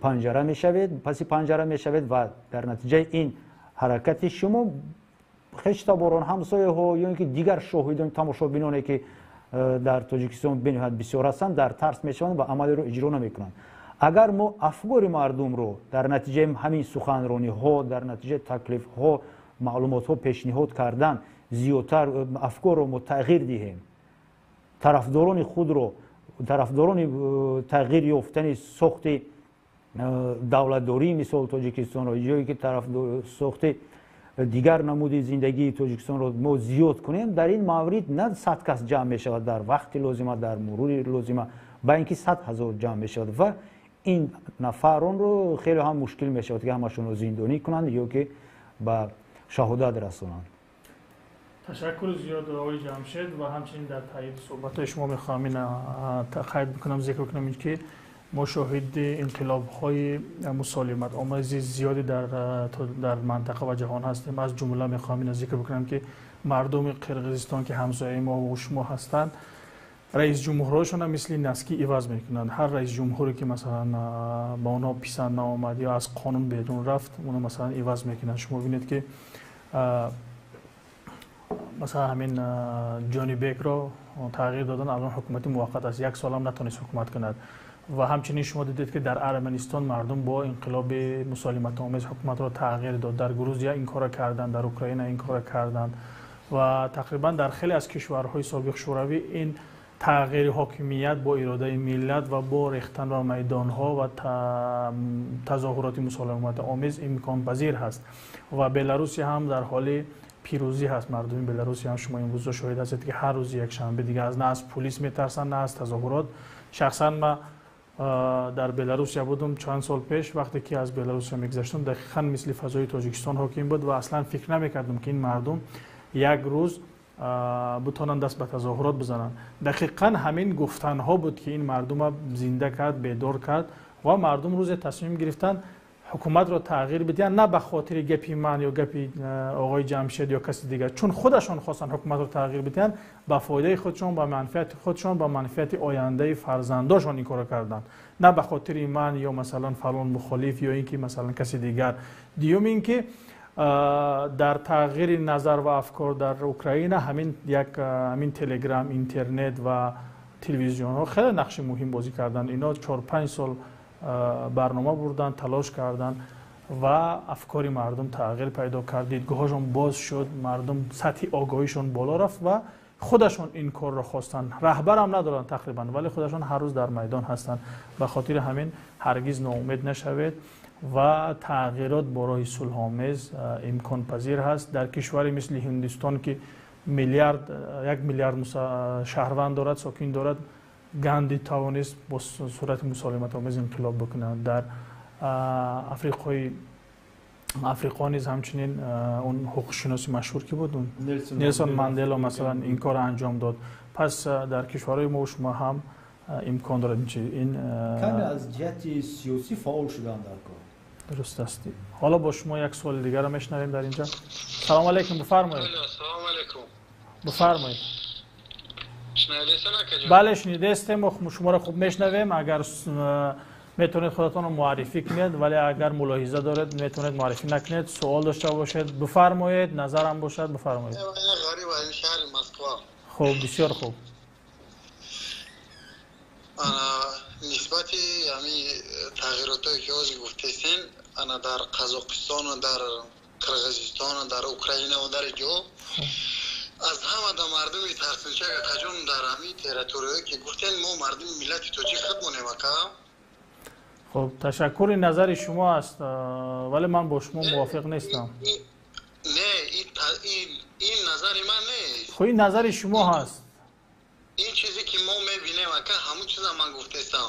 панҷара мешавед, паси панҷара мешавед ва дар натиҷаи ин ҳаракати шумо хештаборон, ҳамсояҳо ё ин ки дигар шоҳидон, тамошобиноне, ки дар Тоҷикистон бениҳоят бисёр ҳастанд, дар тарс мешаванд ва амалеро иҷро намекунанд. Агар мо афкори мардумро дар натиҷаи ҳамин суханрониҳо, дар натиҷаи таклифҳо, маълумотҳо пешниҳод кардан, зиёдтар афкорро мо тағйир диҳем, тарафдорони худро, тарафдорони тағйир ёфтани сохти давлатдории, мисол, Тоҷикистонро ё ки сохти дигар намуди зиндагии Тоҷикистонро мо зиёд кунем, дар ин маврид на 100 кас ҷамъ мешавад дар вақти лозима, дар мурури лозима, ба ин ки 100 000 ҷамъ мешавад ва ин нафаронро хеле ҳам мушкил мешавад, ки ҳамашонро зиндонӣ кунанд ё ки ба шаҳодат расонанд. Ташаккури зиёд, оғои Ҷамшед. Ва ҳамчунин дар таъйиди суҳбатҳои шумо мехоҳам ин қайд бикунам, зикр кунам, ин ки мо шоҳиди инқилобҳои мусолиматомези зиёде дар мантақа ва ҷаҳон ҳастем. Аз ҷумла мехоҳам ина зикр бикунам, ки мардуми Қирғизистон, ки ҳамсояи мо ва шумо ҳастанд, раисҷумҳурҳошонро мисли носки иваз мекунанд. Ҳар раисҷумҳуре, ки масалан ба онҳо писанд наомад ё аз қонун берун рафт, оно масалан иваз мекунанд. Шумо бинед, ки масалан ҳамин Ҷонибекро тағйир додан, алон ҳукумати муваққат аст, як солам натонист ҳукумат кунад. Ва ҳамчунин шумо дидед, ки дар Арманистон мардум бо инқилоби мусолиматомез ҳукуматро тағйир дод, дар Грузия ин корро карданд, дар Украина ин корро карданд ва тақрибан дар хеле аз кишварҳои собиқ Шӯравӣ ин тағйири ҳокимият бо иродаи миллат ва бо рехтан ба майдонҳо ва тазоҳуроти мусолиматомез имконпазир ҳаст. Ва Беларусия ҳам дар ҳоли пирӯзӣ ҳаст. Мардуми Беларусия ҳам, шумо имрӯзо шоҳид ҳастед, ки ҳар рӯзи якшанбе дигар аз на аз пулис метарсанд, на аз тазоҳурот. Шахсан ма дар Беларусия будум чанд сол пеш. Вақте ки аз Беларусия мегузаштам, дақиқан мисли фазои Тоҷикистон ҳоким буд ва аслан фикр намекардам, ки ин мардум як рӯз бутонанд даст ба тазоҳурот бизананд. Дақиқан ҳамин гуфтанҳо буд, ки ин мардума зинда кард, бедор кард ва мардум рӯзе тасмим гирифтанд ҳукуматро тағйир бидиҳанд, на ба хотири гапи ман ё гапи оғои Ҷамшед ё каси дигар, чун худашон хостанд ҳукуматро тағйир бидиҳанд, ба фоидаи худшон, ба манфиати худшон, ба манфиати ояндаи фарзандошон ин корро карданд, на ба хотири ман ё масалан фалон мухолиф ё ин ки масалан каси дигар. Дуюм ин ки дар тағйири назар ва афкор дар Украина ҳамин як ҳамин Телеграм, интернет ва телевизионҳо хеле нақши муҳим бозӣ карданд. Ино 4-5 сол барнома бурданд, талош карданд ва афкори мардум тағйир пайдо кард, дидгоҳҳошон боз шуд, мардум сатҳи огоҳишон боло рафт ва худашон ин корро хостанд. Раҳбарам надоранд тақрибан, вале худашон ҳар рӯз дар майдон ҳастанд. Ба хотири ҳамин ҳаргиз ноумед нашавед ва тағйирот бо роҳи сулҳомез имконпазир ҳаст. Дар кишваре мисли Ҳиндустон, ки миллиард, 1 миллиард шаҳрванд дорад, сокин дорад, Ганди тавонист бо сурати мусолиматомез инқилоб бикунад. Дар Африқои Африқо низ ҳамчунин он ҳуқуқшиноси машҳур ки буд, Нелсон Мандела масалан ин корро анҷом дод. Пас дар кишварҳои мо шумо ҳам имкон дорад ин каме аз ҷиҳати сиёсӣ фаъол шудан дар кор. Дуруст аст. Ҳоло бо шумо як суоли дигарро мешунавем дар инҷа. Салом алейкум, бифармоед. Салом алейкум. Бифармоед. Бале, шунидастем, шуморо хуб мешунавем. Агар метавонед худатонро муаррифӣ кунед, вале агар мулоҳиза доред метавонед муаррифӣ накунед. Суол дошта бошед бифармоед, назарам бошад бифармоед. Ғариб аз шаҳри Москва. Хуб, бисёр хуб. Нисбати ҳамин тағйиротое ки ҳозир гуфтесен, ана дар Қазоқистону дар Қирғизистону дар Украинаву дар ҷо аз ҳама да мардуми тарсинчак акаҷон дар ҳамин территорияе ки гуфтен мо мардуми миллати тоҷик худмонем ака. Хуб, ташаккури назари шумо аст, вале ман бо шумо мувофиқ нестам. Не, ин назари ман нест. Хуб, ин назари шумо ҳаст. Ин чизе ки мо мебинем ака, ҳамун чиза ман гуфтестам.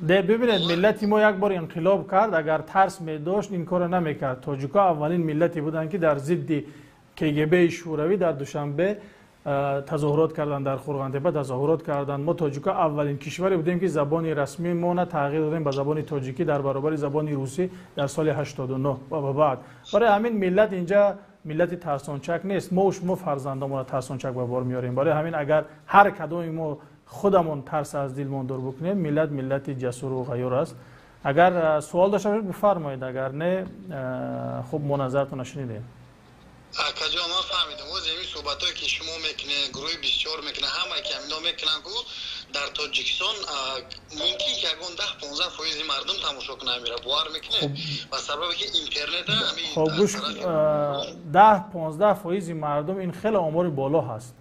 Бибинед, миллати мо як бор инқилоб кард, агар тарс медошт ин корро намекард. Тоҷикҳо аввалин миллате буданд ки дар зидди КГБ-и Шӯравӣ дар Душанбе тазоҳурот карданд, дар Қурғонтепа тазоҳурот карданд. Мо тоҷикҳо аввалин кишваре будем ки забони расмии мо тағйир додем ба забони тоҷикӣ дар баробари забони русӣ дар соли 89 ва баъд. Барои ҳамин миллат инҷа миллати тарсончак нест. Мо шумо фарзандонро тарсончак ба бор меорем. Барои ҳамин агар ҳар кадоми мо худамон тарс аз дилмон дур бикунем, миллат миллати ҷасуру ғайюр аст. Агар суол дошта бошед бифармоед, агар не, хуб мо назаратонро шунидем. Акаҷон, ман фаҳмидам. Оз ҳамин суҳбатое ки шумо мекунед, гурӯҳи бисёр мекунад, ҳамае ки ҳамино мекунанд, ку дар Тоҷикистон мумкин ки ягон 10-15% мардум тамошо кунад ҳамира, бовар мекунед? Ба сабабе ки интернета ҳамин хоб гӯш, 10-15% мардум ин хеле омори боло ҳаст.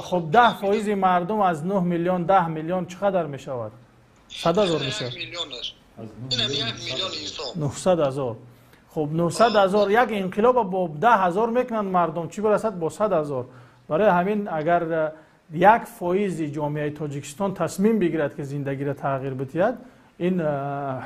Хоб 10% мардум аз 9 миллион 10 миллион чӣ қадар мешавад? 100 ҳазор мешавад. Инам 1 миллион инсон. 900 ҳазор. Хуб, 900 ҳазор як инқилоб бо 10 ҳазор мекунанд мардум, чӣ барасад бо 100 ҳазор. Барои ҳамин агар 1% ҷомеаи Тоҷикистон тасмим бигирад ки зиндагиро тағйир бидиҳад, ин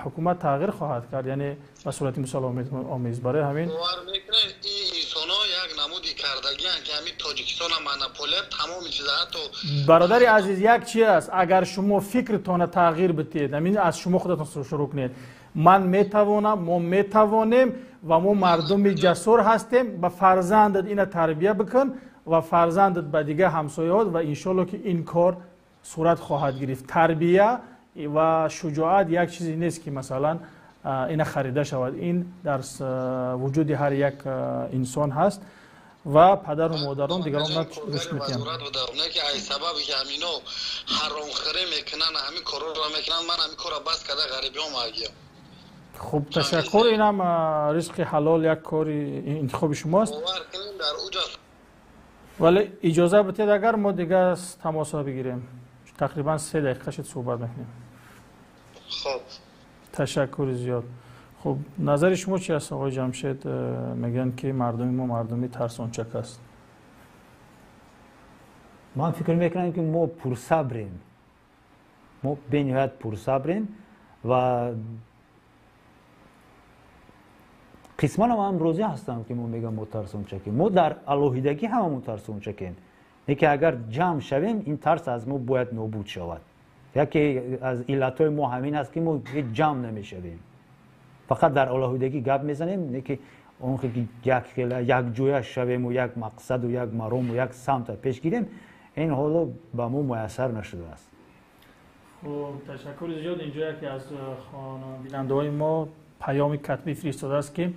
ҳукумат тағйир хоҳад кард, яъне ба сурати мусолиҳомез. Барои ҳамин бовар мекунед, ин инсонҳо як намуди кардагианд ки ҳамин Тоҷикистона монополия тамоми чиза ҳатто. Бародари азиз, як чи аст, агар шумо фикртонро тағйир бидиҳед, ҳамин аз шумо худатон шурӯъ кунед. Ман метавонам, мо метавонем ва мо мардуми ҷасур ҳастем. Ба фарзандат ина тарбия бикун ва фарзандат ба дигар ҳамсояҳот ва иншоалло ки ин кор сурат хоҳад гирифт. Тарбия ва шуҷоат як чизе нест ки масалан ина харида шавад. Ин дар вуҷуди ҳар як инсон ҳаст ва падару модарон дигарон рушд медиҳанд. Ки ай сабаби ки ҳамино ҳаромхӯрӣ мекунанд, ҳамин корро мекунанд, ман ҳамин корро бас карда ғарибиём омадагиям. Хуб, ташаккур. Инам ризқи ҳалол, як кори интихоби шумост. Вале иҷоза бидиҳед агар мо дигар тамосҳо бигирем. Тақрибан 3 дақиқа шуд суҳбат мекунем. Хуб, ташаккури зиёд. Хуб, назари шумо чи аст, оқои Ҷамшед? Мегӯянд ки мардуми мо мардуми тарсончак аст. Ман фикр мекунам ки мо пурсабрем. Мо бениҳоят пурсабрем ва қисман ҳам розӣ ҳастам ки мо мегӯям мо тарсончакем. Мо дар алоҳидагӣ ҳамамон тарсончакем. Лекин агар ҷамъ шавем, ин тарс аз мо бояд нобуд шавад. Яке аз иллатҳои мо ҳамин аст ки мо ҳеҷ ҷамъ намешавем. Фақат дар алоҳидагӣ гап мезанем, не ки он ки якҷоя шавему як мақсаду як марому як самта пеш гирем, ин ҳоло ба мо муяссар нашудааст. Хуб, ташаккури зиёд. Инҷо яке аз бинандаҳои мо паёми катбӣ фиристодааст ки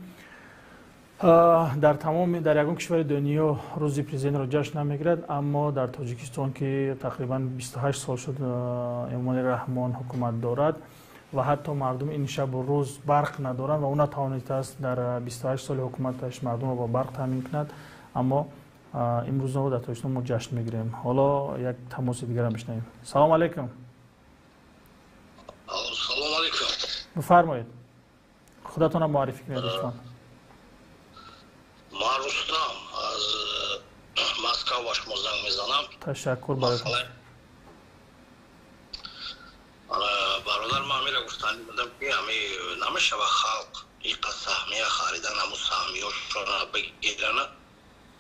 дар тамоми дар ягон кишвари дунё рӯзи президентро ҷашн намегирад, аммо дар Тоҷикистон ки тақрибан 28 сол шуд Эмомалӣ Раҳмон ҳукумат дорад ва ҳатто мардум ин шабу рӯз барқ надоранд ва ӯ натавонистааст дар 28 соли ҳукуматаш мардумро бо барқ таъмин кунад, аммо имрӯз дар Тоҷикистон мо ҷашн мегирем. Ҳоло як тамоси дигарам бишнавем. Салом алейкум. Салом алейкум. Бифармоед. Худатонро муаррифӣ кунед лутфан. Ман Рустам аз Москва ба шумо занг мезанам. Ташаккур бароятон. Бародар, ман ҳаминро гуфтанӣ будам ки ҳами намешава халқ Иқа саҳмия харидан, ҳамун саҳмиёшона бигирана,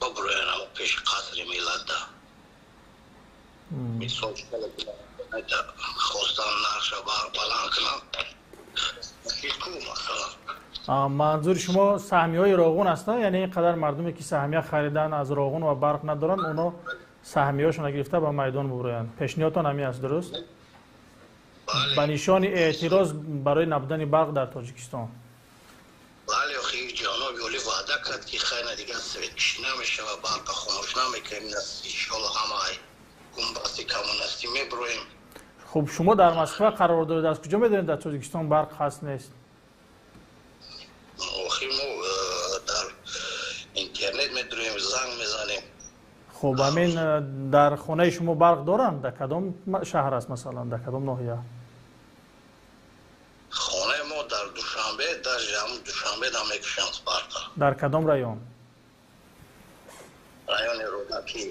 бабуроян ҳамун пеши қасри миллатда. Мисол, хостан нархша баланд кунам, ку масалан. Манзури шумо саҳмиҳои роғун аст, яъне ин қадар мардуме ки саҳмия харидан аз роғун ва барқ надоранд, оно саҳмиҳошонро гирифта ба майдон бубуроянд. Пешниҳодтон ҳамин аст, дуруст? Ба нишони эътироз барои набудани барқ дар Тоҷикистон. Бале, охи ҷаноби олӣ ваъда кард, ки хайна дигар светкишӣ намешава, барқа хомӯш намекунем, иншолло ҳама гумбасти коммунастӣ мебуроем. Хуб, шумо дар Москва қарор доред, аз куҷо медонед дар Тоҷикистон барқ ҳаст нест? Охи мо дар интернет медурем, занг мезанем. Хуб, ҳамин дар хонаи шумо барқ доранд? Дар кадом шаҳр аст, масалан, дар кадом ноҳия? Хонаи мо дар Душанбе, даже ҳамун Душанбе намекушанд барқа. Дар кадом район? Райони Рӯдакӣ.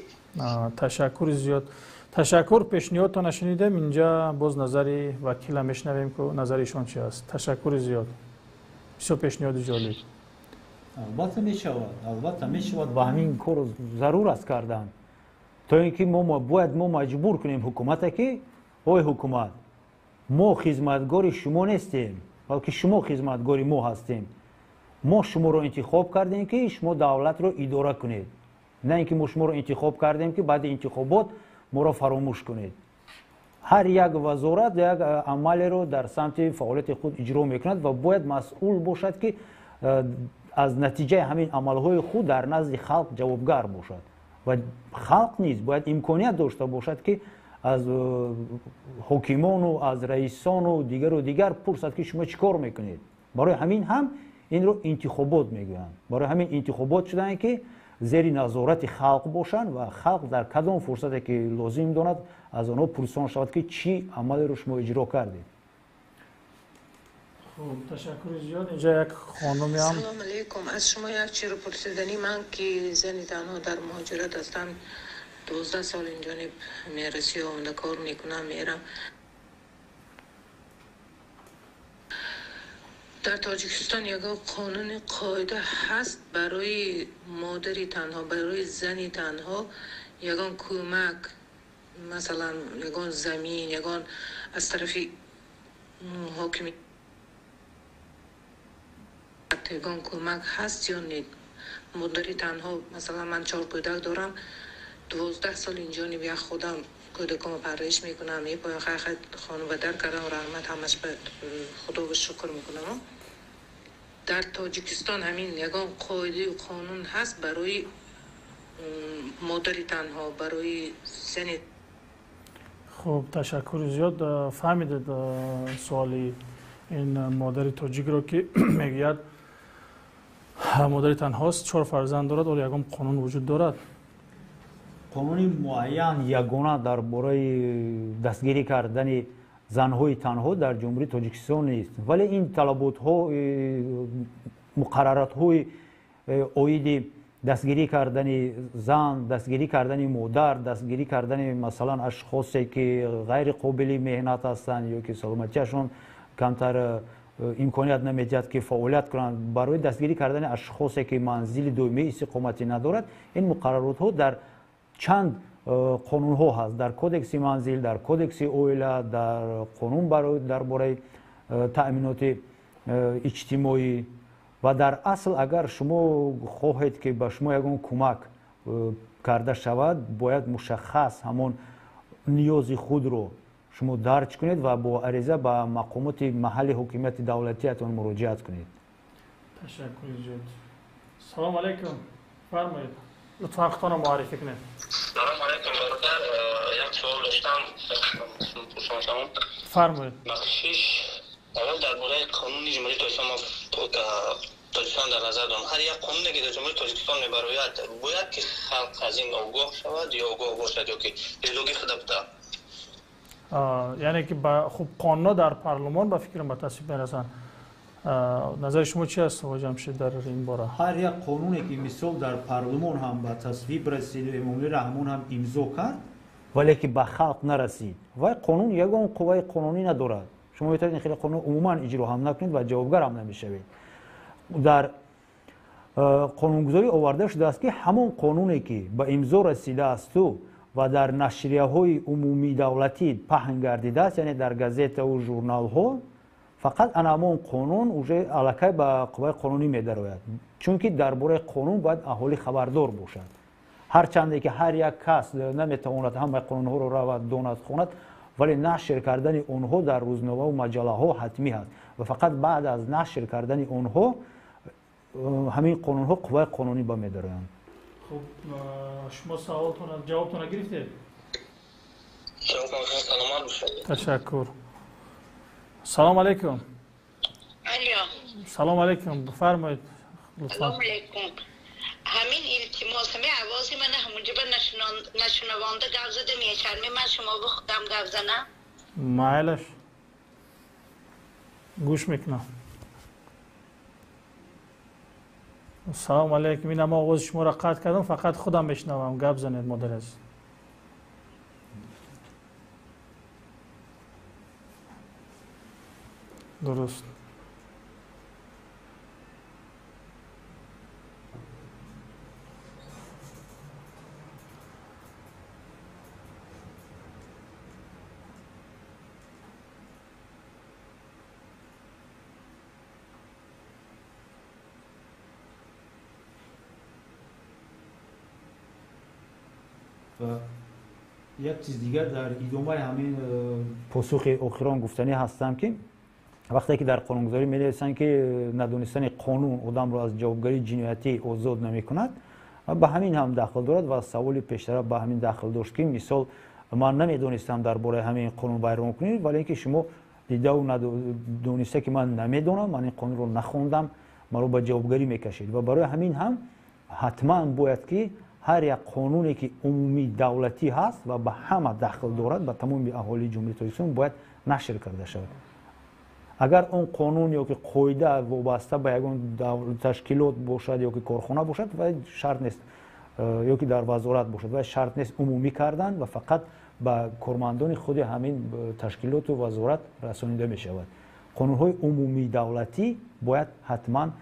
Ташаккури зиёд. Ташаккур, пешниҳодтонро шунидем. Инҷа боз назари вакила мешунавем, ку назари ишон чи аст. Ташаккури зиёд. Бисёр пешниҳоди ҷолиб. Албатта мешавад, албатта мешавад. Ва ҳамин корро зарур аст кардан, то ин ки мо бояд мо маҷбур кунем ҳукумата, ки ой ҳукумат, мо хизматгори шумо нестем, балки шумо хизматгори мо ҳастем. Мо шуморо интихоб кардем, ки шумо давлатро идора кунед, на ин ки мо шуморо интихоб кардем, ки баъди интихобот моро фаромӯш кунед. Ҳар як вазорат як амалеро дар самти фаъолияти худ иҷро мекунад ва бояд масъул бошад, ки аз натиҷаи ҳамин амалҳои худ дар назди халқ ҷавобгар бошад. Ва халқ низ бояд имконият дошта бошад, ки аз ҳокимону аз раисону дигару дигар пурсад, ки шумо чӣ кор мекунед. Барои ҳамин ҳам инро интихобот мегӯянд. Барои ҳамин интихобот шуданд, ки зери назорати халқ бошанд ва халқ дар кадом фурсате ки лозим донад, аз онҳо пурсон шавад, ки чӣ амалеро шумо иҷро кардед. Хуб, ташаккури зиёд. Инҷа як хонумеам. Салом алейкум. Аз шумо як чиро пурсидани. Ман ки зани танҳо дар муҳоҷират ҳастам, 12 сол инҷониб мерасӣ омада кор мекунам, мерам. Дар Тоҷикистон ягон қонуни қоида ҳаст барои модари танҳо, барои зани танҳо ягон кӯмак, масалан ягон замин, ягон аз тарафи ҳокими ягон кӯмак ҳаст ё не? Модари танҳо, масалан ман 4 кӯдак дорам, 12 сол инҷониб як худам кӯдакомо парвариш мекунам, мепоям, хай хонабадар кардам, раҳмат, ҳамаш ба худо шукр мекунам. Дар Тоҷикистон ҳамин ягон қоидаю қонун ҳаст барои модари танҳо, барои зани? Хуб, ташаккури зиёд. Фаҳмидед суоли ин модари тоҷикро, ки мегӯяд модари танҳост, 4 фарзанд дорад, оё ягон қонун вуҷуд дорад? Қонуни муайян ягона дар бораи дастгирӣ кардани занҳои танҳо дар Ҷумҳурии Тоҷикистон нест, вале ин талаботҳо, муқарраротҳои оиди дастгирӣ кардани зан, дастгирӣ кардани модар, дастгирӣ кардани масалан ашхосе ки ғайри қобили меҳнат ҳастанд ё ки саломатиашон камтар имконият намедиҳад, ки фаъолият кунанд, барои дастгирӣ кардани ашхосе ки манзили доимии истиқоматӣ надорад, ин муқарраротҳо дар чанд қонунҳо ҳаст: дар кодекси манзил, дар кодекси оила, дар қонун дар бораи таъминоти иҷтимоӣ. Ва дар асл агар шумо хоҳед, ки ба шумо ягон кӯмак карда шавад, бояд мушаххас ҳамон ниёзи худро шумо дарҷ кунед ва бо ариза ба мақомоти маҳалли ҳокимияти давлатиятон муроҷиат кунед. Ташаккури зиёд. Салом алейкум, фармоед, лутфан худтонро муаррифӣ кунед. Салом алейкум, бародар, як суол доштам, пурсам. Фармоед. Бахшиш, аввал дар бораи қонуни Ҷумҳурии Тоҷикистон дар назар дорам. Ҳар як қонуне ки дар Ҷумҳурии Тоҷикистон мебарояд, бояд ки халқ аз ин огоҳ шавад ё огоҳ бошад ё ки ризогии худа буда? Яъне ки хуб, қонунҳо дар парлумон ба фикрам ба тасвиб мерасанд. Назари шумо чи аст, оқои Ҷамшид, дар ин бора? Ҳар як қонуне ки мисол дар парлумон ҳам ба тасвиб расид, Эмомалӣ Раҳмон ҳам имзо кард, вале ки ба халқ нарасид, вай қонун ягон қувваи қонунӣ надорад. Шумо метавонед ин хеле қонун умуман иҷро ҳам накунед ва ҷавобгар ҳам намешавед. Дар қонунгузорӣ оварда шудааст, ки ҳамон қонуне, ки ба имзо расидаасту ва дар нашрияҳои умумии давлатӣ паҳн гардидааст, яъне дар газетаву журналҳо, фақат ана ҳамон қонун уже аллакай ба қувваи қонунӣ медарояд. Чунки дар бораи қонун бояд аҳолӣ хабардор бошад. Ҳарчанде ки ҳар як кас наметавонад ҳамаи қонунҳоро равад, донад, хонад, вале нашр кардани онҳо дар рӯзномаву маҷаллаҳо ҳатмӣ ҳаст ва фақат баъд аз нашр кардани онҳо ҳамин қонунҳо қувваи қонунӣ ба медароянд. Хуб, шумо саволтона, ҷавобтона гирифтед? Ташаккур. Салом алейкум. Алло. Салом алейкум, бифармоед лутфан. Салом алейкум. Ҳамин илтимос, ҳамин овози мана ҳамунҷо ба нашунавонда гап зада мешарми, ман шумо бо худам гап занам? Майлаш. Гӯш мекунам. Салом алейкум. Ин ама овози шуморо қатъ кардам, фақат худам мешунавам. Гап занед, модар азиз. Дуруст. Ва як чиз дигар дар идомаи ҳамин посухи охирон гуфтанӣ ҳастам, ки вақте ки дар қонунгузорӣ менависанд, ки надонистани қонун одамро аз ҷавобгарии ҷиноятӣ озод намекунад, ба ҳамин ҳам дахл дорад ва саволи пештара ба ҳамин дахл дошт, ки мисол ман намедонистам дар бораи ҳамин қонун вайронкунӣ, вале ин ки шумо дидаву дониста, ки ман намедонам, ман ин қонунро нахондам, маро ба ҷавобгарӣ мекашид. Ва барои ҳамин ҳам ҳатман бояд, ки ҳар як қонуне, ки умумии давлатӣ ҳаст ва ба ҳама дахл дорад, ба тамоми аҳолии Ҷумҳурии Тоҷикистон, бояд нашр карда шавад. Агар он қонун ё ки қоида вобаста ба ягон ташкилот бошад ё ки корхона бошад, ва шарт нест, ё ки дар вазорат бошад, ва шарт нест умумӣ кардан ва фақат ба кормандони худи ҳамин ташкилоту вазорат расонида мешавад. Қонунҳои умумии давлатӣ бояд ҳатман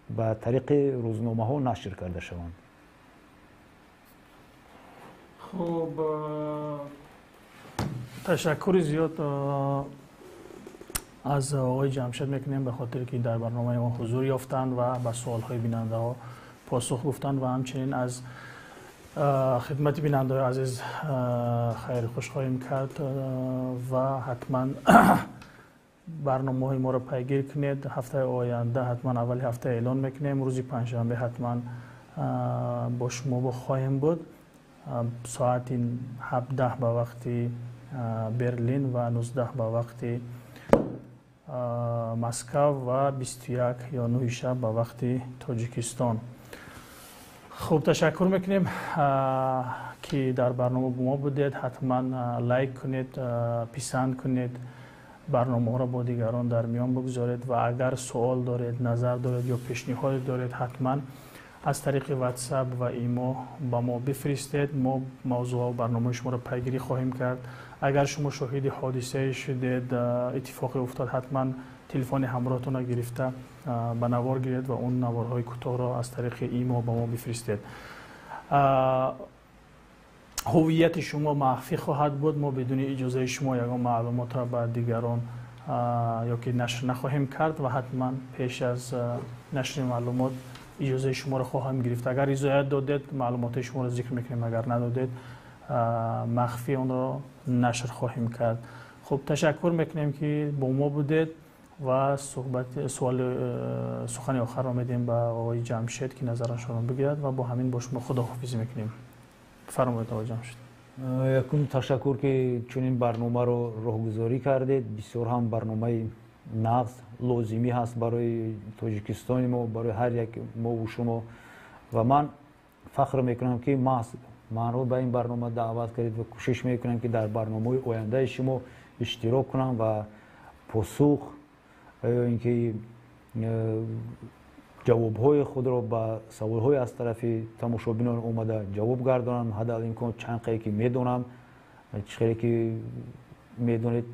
ба тариқи рӯзномаҳо нашр карда шаванд. Хуб, ташаккури зиёд аз оқои Ҷамшед мекунем ба хотире ки дар барномаи мо ҳузур ёфтанд ва ба суолҳои бинандаҳо посух гуфтанд ва ҳамчунин аз хидмати бинандаҳои азиз хайри хуш хоҳем кард ва ҳатман барномаҳои моро пайгир кунед. Ҳафтаи оянда ҳатман аввали ҳафта эълон мекунем. Рӯзи панҷшанбе ҳатман бо шумо хоҳем буд. Соати 17 ба вақти Берлин ва 19 ба вақти Москва ва 21 ё 9 шаб ба вақти Тоҷикистон. Хуб, ташаккур мекунем, ки дар барнома бо мо будед. Ҳатман лайк кунед, писанд кунед, барномаҳоро бо дигарон дар миён бигузоред ва агар суол доред, назар доред ё пешниҳоде доред, ҳатман аз тариқи WhatsApp ва имо ба мо бифиристед. Мо мавзӯъҳо ва барномаҳои шуморо пайгирӣ хоҳем кард. Агар шумо шоҳиди ҳодисае шудед, иттифоқе уфтод, ҳатман телефони ҳамроҳтонро гирифта ба навор гиред ва он наворҳои кӯтоҳро аз тариқи имо ба мо бифиристед. Ҳувияти шумо махфӣ хоҳад буд. Мо бидуни иҷозаи шумо ягон маълумотро ба дигарон ё ки нашр нахоҳем кард ва ҳатман пеш аз нашри маълумот иҷозаи шуморо хоҳем гирифт. Агар ризоят додед, маълумотҳои шуморо зикр мекунем, агар надодед, махфӣ онро нашр хоҳем кард. Хуб, ташаккур мекунем, ки бо мо будед ва суоли сухани охарро медиҳем ба оқои Ҷамшед, ки назарашонро бигирад ва бо ҳамин бо шумо худоҳофизӣ мекунем. Фармоед, оқои Ҷамшед. Якум ташаккур, ки чунин барномаро роҳгузорӣ кардед. Бисёр ҳам барномаи нағз, лозимӣ ҳаст барои Тоҷикистони мо, барои ҳар як мову шумо. Ва ман фахр мекунам, ки маҳз манро ба ин барнома даъват кардед ва кӯшиш мекунам, ки дар барномаҳои ояндаи шумо иштирок кунам ва посух ё ин ки ҷавобҳои худро ба саволҳои аз тарафи тамошобинон омада ҷавоб гардонам, ҳадал имкон чанд қае ки медонам. Чӣ хеле ки медонед,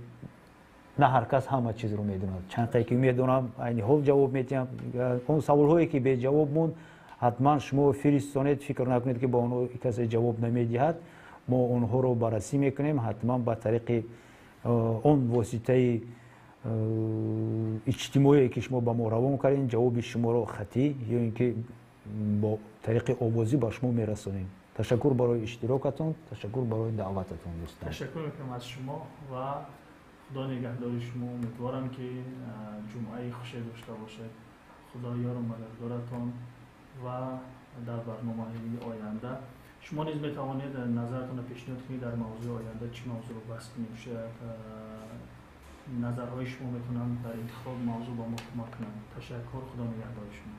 На ҳар кас ҳама чизро медонад. Чанд қае ки медонам, айни ҳол ҷавоб медиҳам. Он саволҳое ки беҷавоб монд, ҳатман шумо фиристонед. Фикр накунед, ки ба онҳо касе ҷавоб намедиҳад. Мо онҳоро баррасӣ мекунем, ҳатман ба тариқи он воситаи иҷтимоие, ки шумо ба мо равон кардем, ҷавоби шуморо хатӣ ё ин ки бо тариқи овозӣ ба шумо мерасонем. Ташаккур барои иштирокатон, ташаккур барои даъвататон, дӯстон. Ташаккур мекунам аз шумо ва Худо нигаҳдори шумо. Умедворам, ки ҷумъаи хуше дошта бошед. Худо ёру мададгоратон ва дар барномаҳои оянда шумо низ метавонед назаратонро пешниҳод кунед, дар мавзӯи оянда чӣ мавзӯъро баҳс кунем. Шояд назарҳои шумо метавонанд дар интихоби мавзӯъ ба мо кӯмак кунанд. Ташаккур, Худо нигаҳдори шумо.